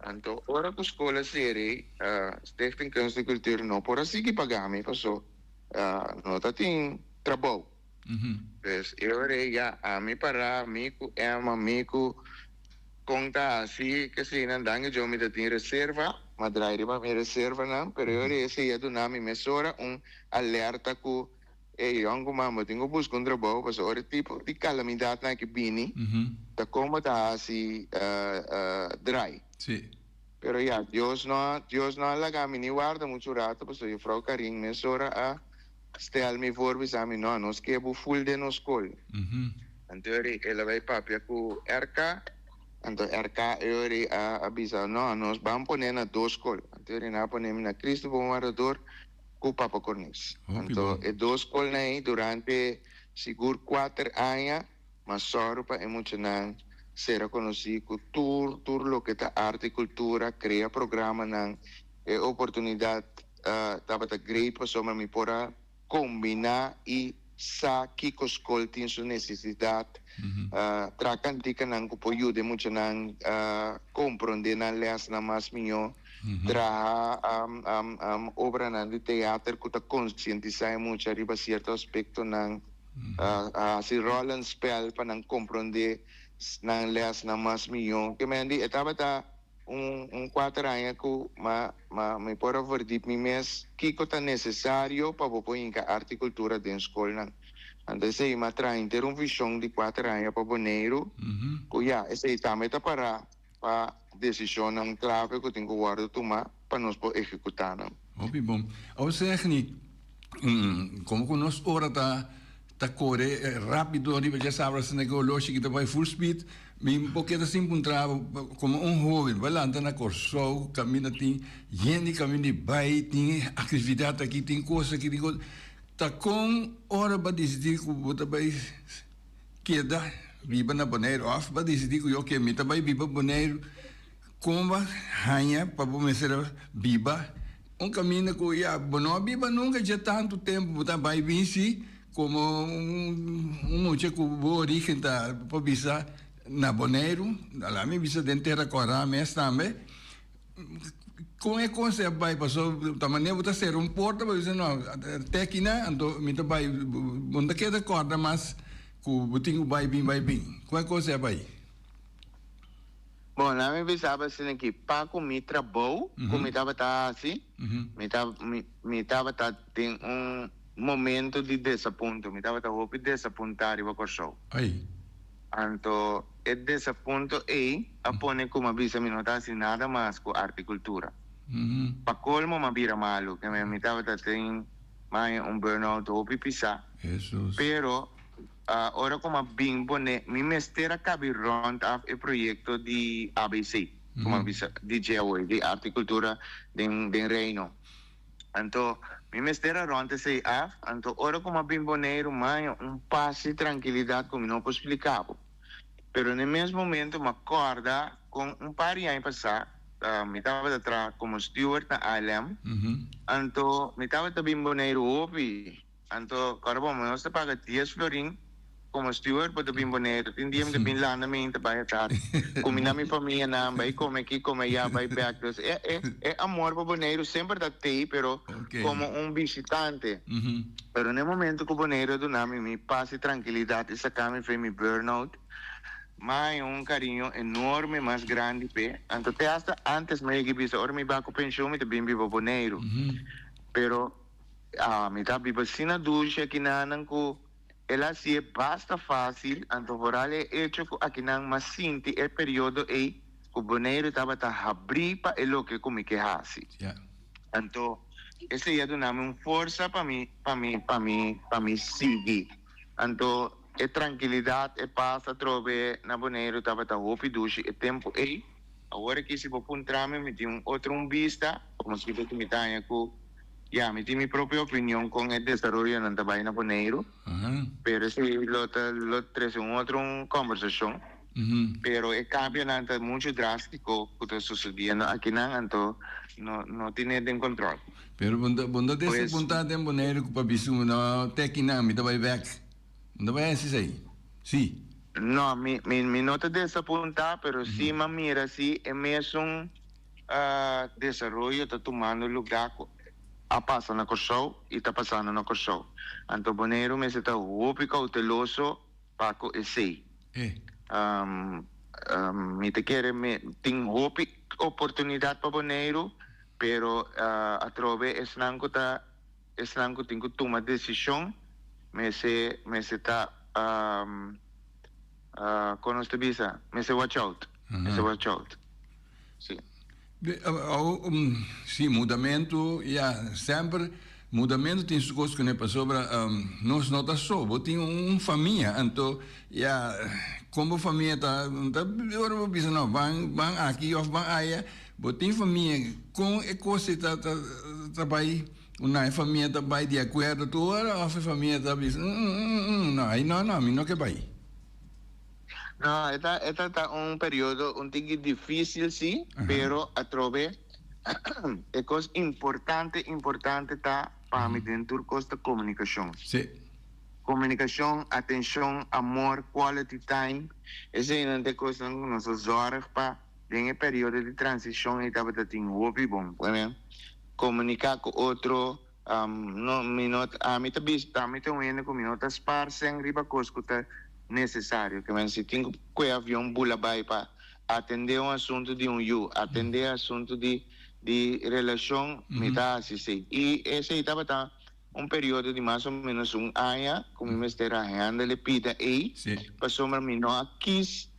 Speaker 6: Anto ora ku skol a seri, Stichting Kunst en Cultuur no por a sigui paga mi paso no ta tin trabou. Pues e ora ei ya ami para, mi ku Emma, mi ku kon ta hasi keseinan, danki Dios mi ta tin reserva, m'a drai riba mi reservanan, pero e ora ei esei a duna mi mesora un alerta ku e yònkuman bo tin ku buska un trabou pasobra ora e tipo di kalamidatnan aki bini ta kon bo ta hasi drai. Pero ya, Dios no a Dios no a laga mi ni warda muchu rato pasobra jufrou Karin mesora a stel mi voor bisa mi no, nos ke bo ful den nos skol. Anto eri el a bai papia ku RK, anto RK e ori a a bisa no, nos ban pone na dos skol. Anto eri nan a pone mi na Cristo Bon Wardador ku Papa Cornes. Anto e dos skolnan ei durante sigur kuater aña Mas sòru pa e muchanan sera konosí ku tur tur loke ta arte i kultura, krea programanan. E oportunidat tabata great pasobra mi por a kombiná i sa kiko skol tin su nesesidat, traha kantikanan ku por yuda e muchanan komprondé nan lèsnan mas mihó, traha obranan di teater ku ta konsientisá e mucha riba sierto aspektonan. A hasi rollenspel pa nan komprondé nan lèsnan mas mihó. Ke men di e tabata un un kuater aña ku ma ma mi por a verdiep mi mes kiko ta nesesario pa bo por hinka arte i kultura den skolnan. Anto esei mi a traha henter un vishon di kuater aña pa Boneiru ku ya esei tambe ta pará pa desishonnan klave ku tin ku wòrdu tumá pa nos por ehekutá nan.
Speaker 4: Hopi bon. Awor Segni, komo ku nos ora ta ta kore rápido riba djasabra asina ku oloshi ki ta bai full speed, mi por keda sin puntra bo komo un hoben bo a lanta na Kòrsou kaminda tin hende kaminda di bai, tin aktividat aki, tin kos aki, tin kos, ta kon ora bo a disidí ku bo ta bai keda biba na Boneiru òf bo a disidí ku yo ke mi ta bai biba Boneiru? Kon bo a haña pa bo mester a biba un kaminda ku ya bo no a biba nunka dje tantu tempu bo ta bai bin si komo un mucha ku bo origen ta por bisa na Boneiru, laat mi bisa den Tera Kòrá mes tambe. Kon e kos a bai pasobra ta manera bo ta sera un porta bo bisa no te akinan anto mi ta bai bo no ta keda kòrda mas ku bo tin ku bai bin bai bin. Kon e kos a bai?
Speaker 6: Bon, laat mi bisa bo asina aki, pa ku mi trabou ku mi tabata hasi, mi ta mi tabata den un momento di desapunto, mi tabata hopi desapuntá riba Kòrsou. Anto e desapunto ei a pone ku mi a bisa mi no ta hasi nada mas ku arte i kultura. Pa kolmo mi a bira malu, ke mi tabata tin mi un burnout hopi pisá. Pero Ora ku m'a bin pone mi mester a kabi rond af e proyekto di abc, ku m'a bisa DJ awor, di Arte i Kultura den den Reino. Anto mi mester a rond esei af, anto ora ku m'a bin Boneiru m'a haña un pas di trankilidat ku mi no por splika bo. Pero n'e mes momento m'a kòrda kon un par di aña pasá mi tabata traha komo steward na ALM, anto mi tabata bin Boneiru hopi. Anto kòrda bo, nos ta paga dies florin komo steward bo ta bin Boneiru. Tin dia mi ta bin landa mi ta bai atar kuminda mi famianan, bai kome aki, kome aya, bai bèk. Dus e e e amor pa Boneiru semper ta tei, pero komo un bishitante. Pero na e momento ku Boneiru a duna mi mi pas i trankilidat i saka mi for mi burnout, mi haña un kariño enorme mas grandi p'e. Anto te asta antes mi a yega bisa ora mi bai ku penshon mi ta bin biba Boneiru. Pero. Mi ta biba asina dushi akinanan ku el a hasié basta fásil, anto foral e echo ku akinan m'a sinti e periodo ei ku Boneiru tabata habrí pa e loke ku mi ke hasi. Anto esei a duna mi un forsa pa mi pa mi pa mi pa mi sigui. Anto e trankilidat, e pas atrobe na Boneiru tabata hopi dushi e tempu ei. Awor aki si bo puntra mi, mi tin un otro un bista, komo si ku mi ta haña ku ya mi tin mi propio opinion kon e desaroyonan ta bai na Boneiru, pero esei lo ta lo trese un otro un kòmbersashon. Pero e cambionan ta mucho drastico cu ta sucediendo akinan, anto no no tine den control.
Speaker 4: Pero bo no bo no ta desapunta den Boneiru cu pa bisa un no te akinan mi ta bay bek. Bo no ta bay haci esey? Si.
Speaker 6: No, mi mi mi no ta desapunta, pero si m'a mira si e mesun desaroyo ta tumando lugar cu a pasa na Corsou y ta pasando na Corsou. Anto Boneiru mester ta hopi cauteloso pa cu esey. Mi ta kere mi tin hopi oportunidad pa Boneiru, pero atrobe esnan cu ta esnan cu tin cu tuma decision mester mester ta con nos ta bisa mester watch out, mester watch out. Si.
Speaker 4: Si, mudamentu, ya, semper mudamentu tin su kos kuné pasobra nos no ta so, bo tin un famia, anto ya kon bo famia ta, ta ora bo bisa no ban ban aki òf ban aya, bo tin famia, kon e kos ei ta ta ta bai, una e famia ta bai di akuerdo tur ora òf e famia ta bisa no ai no no mi no ke bai.
Speaker 6: No, e ta e ta ta un periodo un tiki difícil sí, pero atrobe e kos importante importante ta pa mi den tur kos ta komunikashon.
Speaker 4: Sí.
Speaker 6: Komunikashon, atenshon, amor, quality time, eseinan ta e kosnan ku nos a zòrg pa den e periodo di transishon ei tabata tin hopi bon. Komuniká ku otro, No, mi no, ami ta bisa, ami ta un hende ku mi no ta spar sèn riba kos ku ta nesesario. Ke men si tin ku kue avion bula bai pa atendé un asuntu di un yu, atendé asuntu di di relashon, mi ta hasi esei. I esei tabata un periodo di mas o ménos un aña ku mi mester a handle e pida ei, pasobra mi no a kis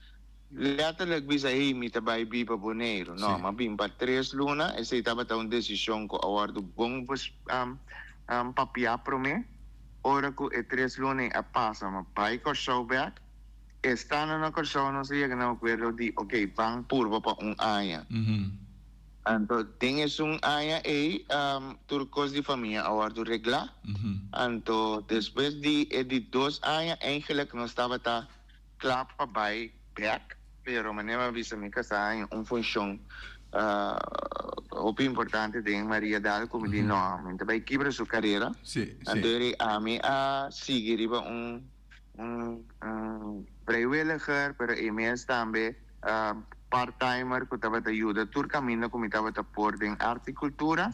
Speaker 6: Letterlijk bisa hey mi ta bai biba Boneiru. No, m'a bin pa tres luna, esei tabata un desishon ku a wòrdu bon papiá promé. Ora ku e tres luna ei a pasa m'a bai Kòrsou bèk. Estando na Kòrsou nos a yega na un akuerdo di oke ban purba pa un aña. Anto den esun aña ei tur kos di famia a wòrdu reglá. Anto despues di e di dos aña eigenlijk nos tabata Kla pa bai bek, pero manera mi a bisa mi kasá haña un funshon hopi importante den Mariadal ku mi di no, mi ta bai kibra su karera. Anto eri ami a sigui riba un un vrijwilliger, pero e mes tambe part-timer ku tabata yuda tur kaminda ku mi tabata por den arte i kultura.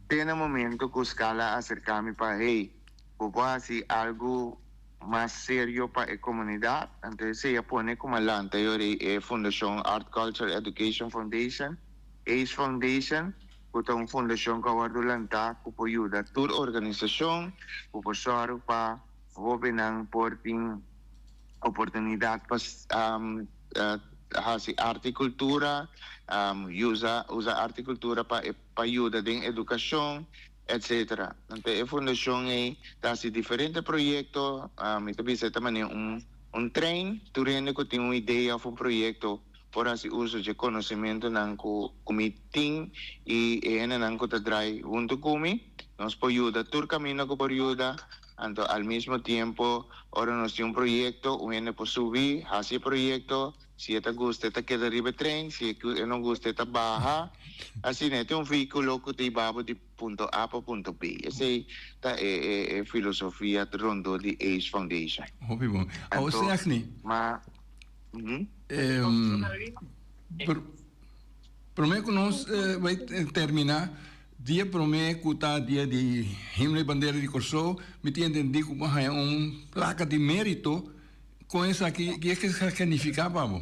Speaker 6: Te na momento ku Scala a aserká mi pa, hey, bo por hasi algu mas serio pa e comunidad, anto esey a pone como a lanta e ora e fundacion Art Culture Education Foundation, ace Foundation, cu ta un fundacion cu a wordo lanta cu por yuda tur organisacion cu por sòru pa hobennan por tin oportunidad pa haci arte y cultura, usa usa arte y cultura pa pa yuda den educacion. Etc. Anto e fundashon ei ta hasi diferente proyekto, mi ta bisa e ta manera un un trein, tur hende ku tin un idea òf un proyekto por hasi uso dje konosementunan ku ku mi tin i e hendenan ku ta drai huntu ku mi, nos por yuda tur kaminda ku por yuda, anto al mismo tiempo ora nos tin un proyekto un hende por subi hasi e proyekto. Si e ta gusta e ta keda riba e tren, si e no gusta e ta baha. Asina, e ta un vehículo ku ta hiba bo di punto A pa punto B. Esei ta e e filosofia rondó di ace Foundation.
Speaker 4: Hopi bon. Awo
Speaker 6: Anto,
Speaker 4: Segni,
Speaker 6: ma,
Speaker 4: promé ku nos bai terminá, dia promé ku ta dia di Himno i Bandera di Kòrsou, mi tin entendí ku bo a haña un plaka di mérito. Kon esaki, ke esaki a nifiká pa bo?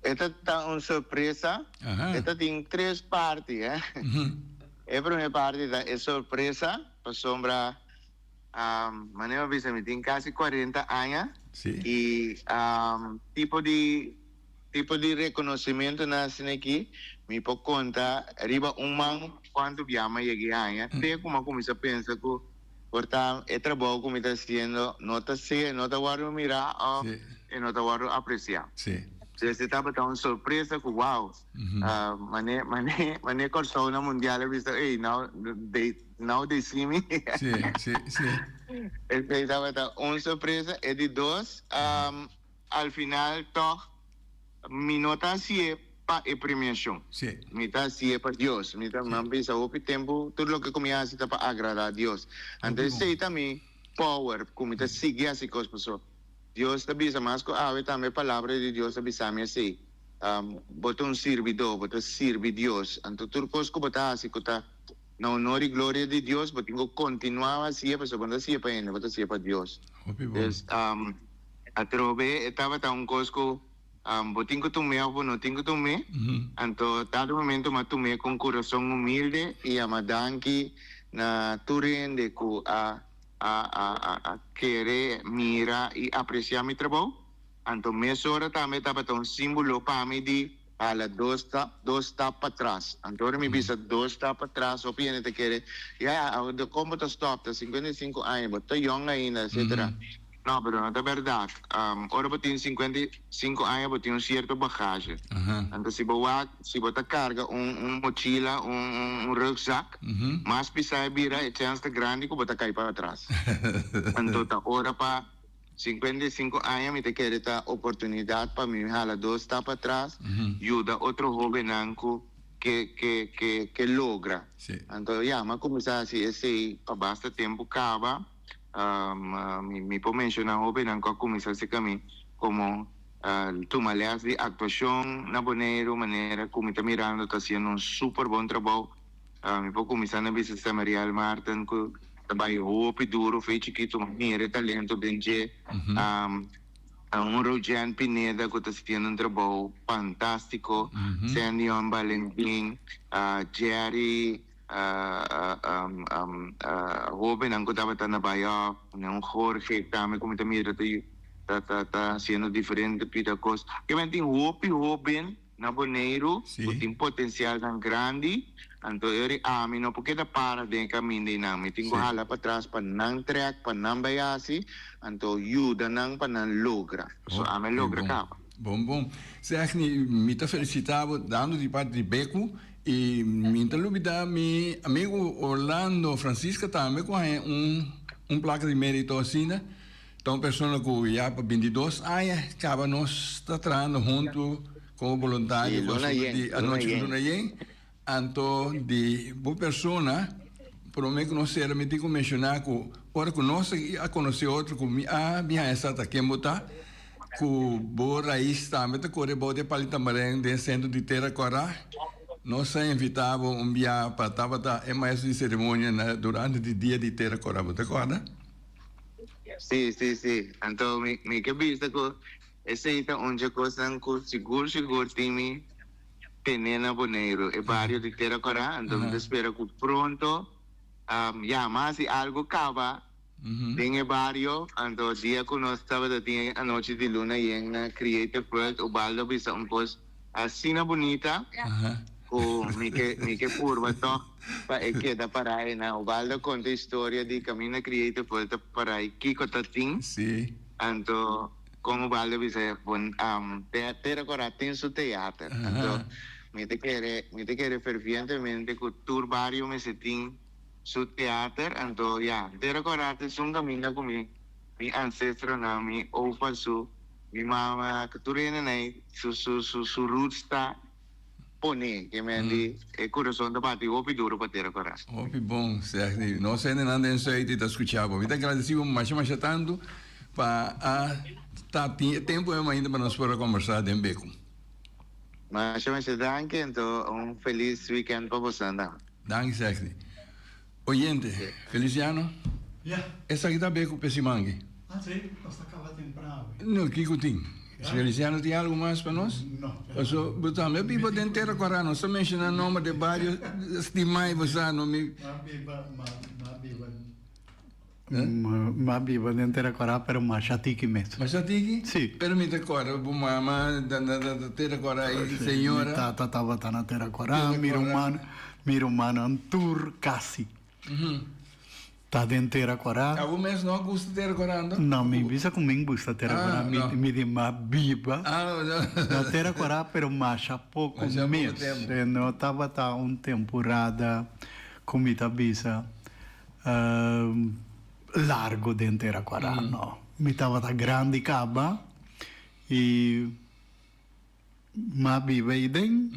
Speaker 6: E ta ta un sorpresa. E ta tin tres parti, eh. E prome parti ta e sorpresa, pasobra manera mi a bisa mi tin kasi cuarenta aña y tipo di tipo di reconocimentonan asina aki mi por conta riba un man cuanto bia mi a yega e aña te cu mi a cuminsa pensa cu Por ta e trabou ku mi ta hasiendo no ta ser, no ta wòrdu mirá òf e no ta wòrdu apresiá. Entonces e tabata un sorpresa ku wow, mane mane mane Kòrsou na mundial a bisa ey now they now they see me. Esei tabata un sorpresa. E di dos. al final tòg mi no ta hasié pa e premiashon. Mi ta hasié pa Dios. Mi ta mi a bisa hopi tempu tur loke ku mi hasi ta pa agradá Dios. Anto esei ta mi power ku mi ta sigui hasi kos paso Dios ta bisa mas ku awe tambe palabra di Dios ta bisa mi esei. Bo ta un sirbidó, bo ta sirbi Dios. Anto tur kos ku bo ta hasi ku ta na honor i gloria di Dios, bo tin ku kontinuá hasié pasobra bo no ta hasié pa hende, bo ta hasié pa Dios. Dus atrobe e tabata un kos ku bo tin ku tum'é òf bo no tin ku tum'é. Anto dado momento mi a tum'é ku un kurason humilde i yama danki na tur hende ku a a kere, mira i apresiá mi trabou. Anto mesora tambe tabata un símbolo pa mi di hala dos stap, dos stap patras. Anto ora mi bisa dos stap patras, hopi hende ta kere, ya, kon bo ta stòp? Ta 55 aña, bo ta yòn ainda, etcetera. No, pero no ta bèrdat. Ora bo tin 55 aña, bo tin un sierto bagahe. Anto si bo wak, si bo ta karga un un mochila, un un rugzak, mas pisá e bira, e chèns ta grandi ku bo ta kai patras. Anto ta ora pa 55 aña mi ta kere ta oportunidat pa mi hala dos stap atras, yuda otro hobennan ku ke ke ke ke logra. Anto ya, mi a kuminsá hasi esei pa basta tempu kaba. Mi mi por menshoná hobennan ku a kuminsá serka mi komo tuma lès di aktuashon na Boneiru, manera ku mi ta mirando ta hasiendo un super bon trabou. Mi por kuminsá na bisa Samariel Marten ku ta bai hopi duru fe chikitu ma mira e talento den dje. Un Rogen Pineda ku ta hasiendo un trabou fantástiko, Sandion Balentin, Jerry, hóbennan ku tabata na bai òf, un Jorge tambe ku mi ta mira ta ta hasiendo diferente pida kos. Kimen tin hopi hóben na Boneiru ku tin potensialnan grandi, anto e ora ami no por keda para den e kaminda einan. Mi tin ku hala patras pa nan trèk, pa nan bai hasi, anto yuda nan pa nan logra. Pasobra ami a logra kaba.
Speaker 4: Bon bon. Segni, mi ta felisitá bo dando di parti di Beku i mi ta lubidá mi amigu Orlando Francisca tambe ku haña un un plaka di mérito asina. Ta un persona ku ya pa bintidos aña kaba nos ta trahando huntu komo boluntario ku asuntu di Anochi ku Luna Yen. Anto di bo persona prome ku nos sera mi tin ku menshoná ku ora ku nos a konosé otro ku mi a bin haña sa ta ken bo ta, ku bo rais tambe ta kore bou di e pali tamaren den sentro di Tera Kòrá. Nos a invitá bo un bia pa tabata e maestro di seremonia na durante di dia di Tera Kòrá. Bo ta kòrda?
Speaker 6: Sí, sí, sí. Anto mi mi ke bisa ku esei ta un dje kosnan ku sigur sigur tin mi tene na Boneiru, e bario di Tera Kòrá. Anto mi ta spera ku pronto ya mi a hasi algu kaba den e bario. Anto dia ku nos tabata tin e anochi di luna yen na Creative World, Ubaldo a bisa un kos asina bunita ku mi ke mi ke purba tòg pa e keda pará einan. Ubaldo a konta historia di kaminda Creative World ta pará i kiko ta tin. Anto kon Ubaldo a bisa bon Tera Kòrá tin su teater. Anto mi ta kere mi ta kere fervientemente ku tur bario mester tin su teater. Anto ya, Tera Kòrá ta esun kaminda ku mi mi ancestronan, mi opa su. Mi mama ku tur hende nei su su su su roots ta pone ke men di e kurason ta bati hopi duro pa tera kora.
Speaker 4: Hopi bon Segni. Nos hendenan den Zuid i ta skucha bo. Mi ta gradesi bo masha masha tantu pa a ta tin e tempu em ainda pa nos por a kombersá den Beku.
Speaker 6: Masha masha danki anto un felis weekend pa bosonan tambe.
Speaker 4: Danki Segni. Oyente, Feliciano, esaki ta Beku p'e siman aki.
Speaker 5: Ah, si, nos ta kaba tempran awe.
Speaker 4: No, kiko tin? Feliciano tin algu mas pa nos?
Speaker 5: No.
Speaker 4: Paso, bo tambe a biba den Tera Kòrá, nos ta menshoná nòmber di bario stimá i bo sa, no mi.
Speaker 5: M'a biba, m'a biba, m'a biba den Tera Kòrá, pero masha tiki mes.
Speaker 4: Masha tiki?
Speaker 5: Si.
Speaker 4: Pero mi ta kòrda bo mama na Tera Kòrá i señora.
Speaker 5: Mi tata tabata na Tera Kòrá, mi ruman. Mi rumannan tur kasi ta den Tera Kòrá.
Speaker 4: Abo mes no a gusta Tera Kòrá anto?
Speaker 5: No, mi bisa ku mi gusta Tera Kòrá. Mi di mas biba na Tera Kòrá, pero masha poko mes. No tabata un temporada ku mi ta bisa largu den Tera Kòrá, no. Mi tabata grandi kaba. I m'a biba ei den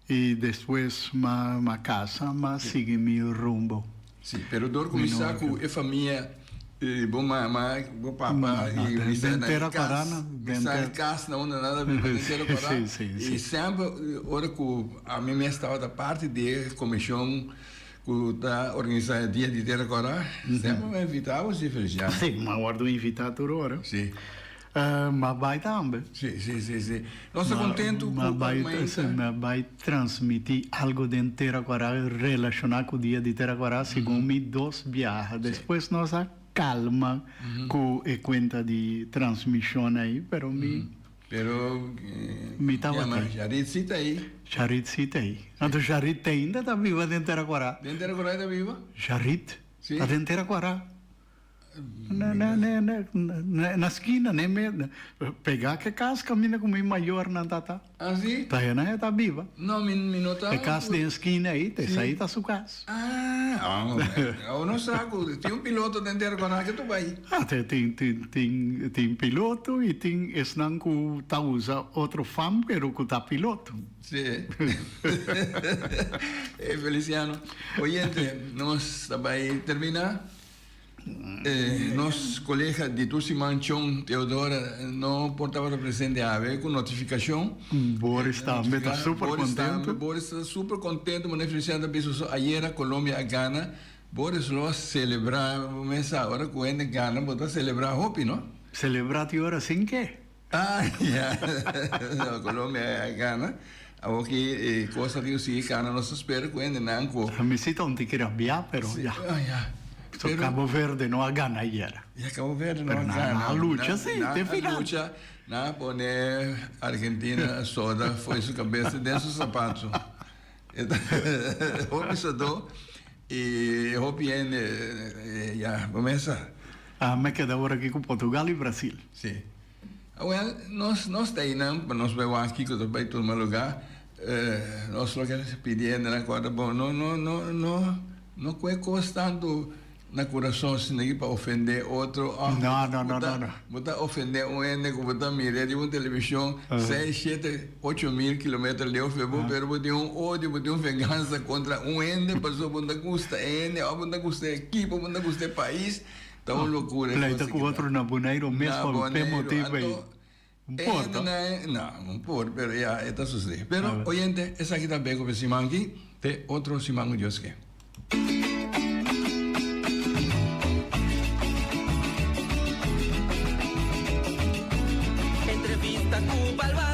Speaker 5: i despues m'a m'a casa m'a sigui mi rumbo.
Speaker 4: Sí, pero dor cu mi sa cu e famia di bo mama, bo papa y mi sa na e cas, mi sa e cas na unda nan ta biba den Tera Cora y semper ora cu ami mes tabata parti di e comision cu ta organisa e dia di Tera Cora, semper mi a invita bo si Feliciano.
Speaker 5: Sí, mi a wordo invita tur ora.
Speaker 4: Sí.
Speaker 5: M'a bai tambe.
Speaker 4: Sí, sí, sí, sí. Nos ta kontentu ku Armainta.
Speaker 5: M'a bai transmití algu den Tera Kwará relashoná ku Dia di Tera Kwará segun mi dos biaha. Despues nos a kalma ku e kuenta di transmishon ei, pero mi.
Speaker 4: Pero
Speaker 5: mi tabata ei.
Speaker 4: Sharit sí ta ei.
Speaker 5: Sharit sí ta ei. Anto Sharit te ainda ta biba den Tera Kwará.
Speaker 4: Den Tera Kwará e ta biba?
Speaker 5: Sharit ta den Tera Kwará. Na skina ne me pega ke kas kaminda ku mi mayornan ta ta.
Speaker 4: Ah si?
Speaker 5: Ta hena e ta biba.
Speaker 4: No mi mi no ta.
Speaker 5: E kas den skina ei ta esei ta su kas.
Speaker 4: Ah awor no sa ku tin un piloto den tera ku nan ke tu bai.
Speaker 5: Ah tin tin tin tin piloto i tin esnan ku ta usa otro fam pero ku ta piloto.
Speaker 4: Si. E Feliciano. Oyente nos ta bai termina. Nos colega di tur siman Chon Teodora no por tabata presente awe cu notificacion.
Speaker 5: Boris tambe ta super contento.
Speaker 4: Boris ta super contento manera Feliciano ta bisa so ayera Colombia a gana. Boris lo a celebra bo mes sa ora cu hende gana bo ta celebra hopi no.
Speaker 5: Celebra ti ora sin ke?
Speaker 4: Ah ya no Colombia a gana awor ki e cos ta riu sigui gana nos ta spera cu hendenan cu.
Speaker 5: Mi si ta un tiki rabia pero ya.
Speaker 4: Ah ya.
Speaker 5: So Cabo Verde no a gana ayer.
Speaker 4: Ya Cabo Verde no a gana.
Speaker 5: Pero nan a lucha si te final.
Speaker 4: Nan a lucha nan a pone Argentina soda fo'i su cabeza den su zapato. Hopi sodó y hopi hende ya bo mesa.
Speaker 5: Ah me keda ora aki ku Portugal y Brasil.
Speaker 4: Si. Awel nos nos ta einan pa nos bai wak kiko ta bai tuma lugá. Nos lo ke pidi hendenan ku ora bo no no no no no kue kos tantu na kurason sino ki pa ofendé otro òf
Speaker 5: No no no no no.
Speaker 4: bo ta ofendé un hende ku bo ta mira riba un televishon seis shete ocho mil kilometer leu fe bo pero bo tin un odio bo tin un vengansa kontra un hende pasobra bo no ta gusta e hende òf bo no ta gusta e ekipo bo no ta gusta e pais. Ta un locura e
Speaker 5: Pleita cu otro na Boneiru mes
Speaker 4: Na
Speaker 5: pa p'e
Speaker 4: Boneiru,
Speaker 5: motibu ei.
Speaker 4: anto
Speaker 5: Un
Speaker 4: e
Speaker 5: por, to?
Speaker 4: hendenan no, un por, pero ya e ta sucede. Pero, oyente, esaki ta beko p'e siman aki, te otro siman cu Dios ke.
Speaker 3: Entrevista cu baluarte.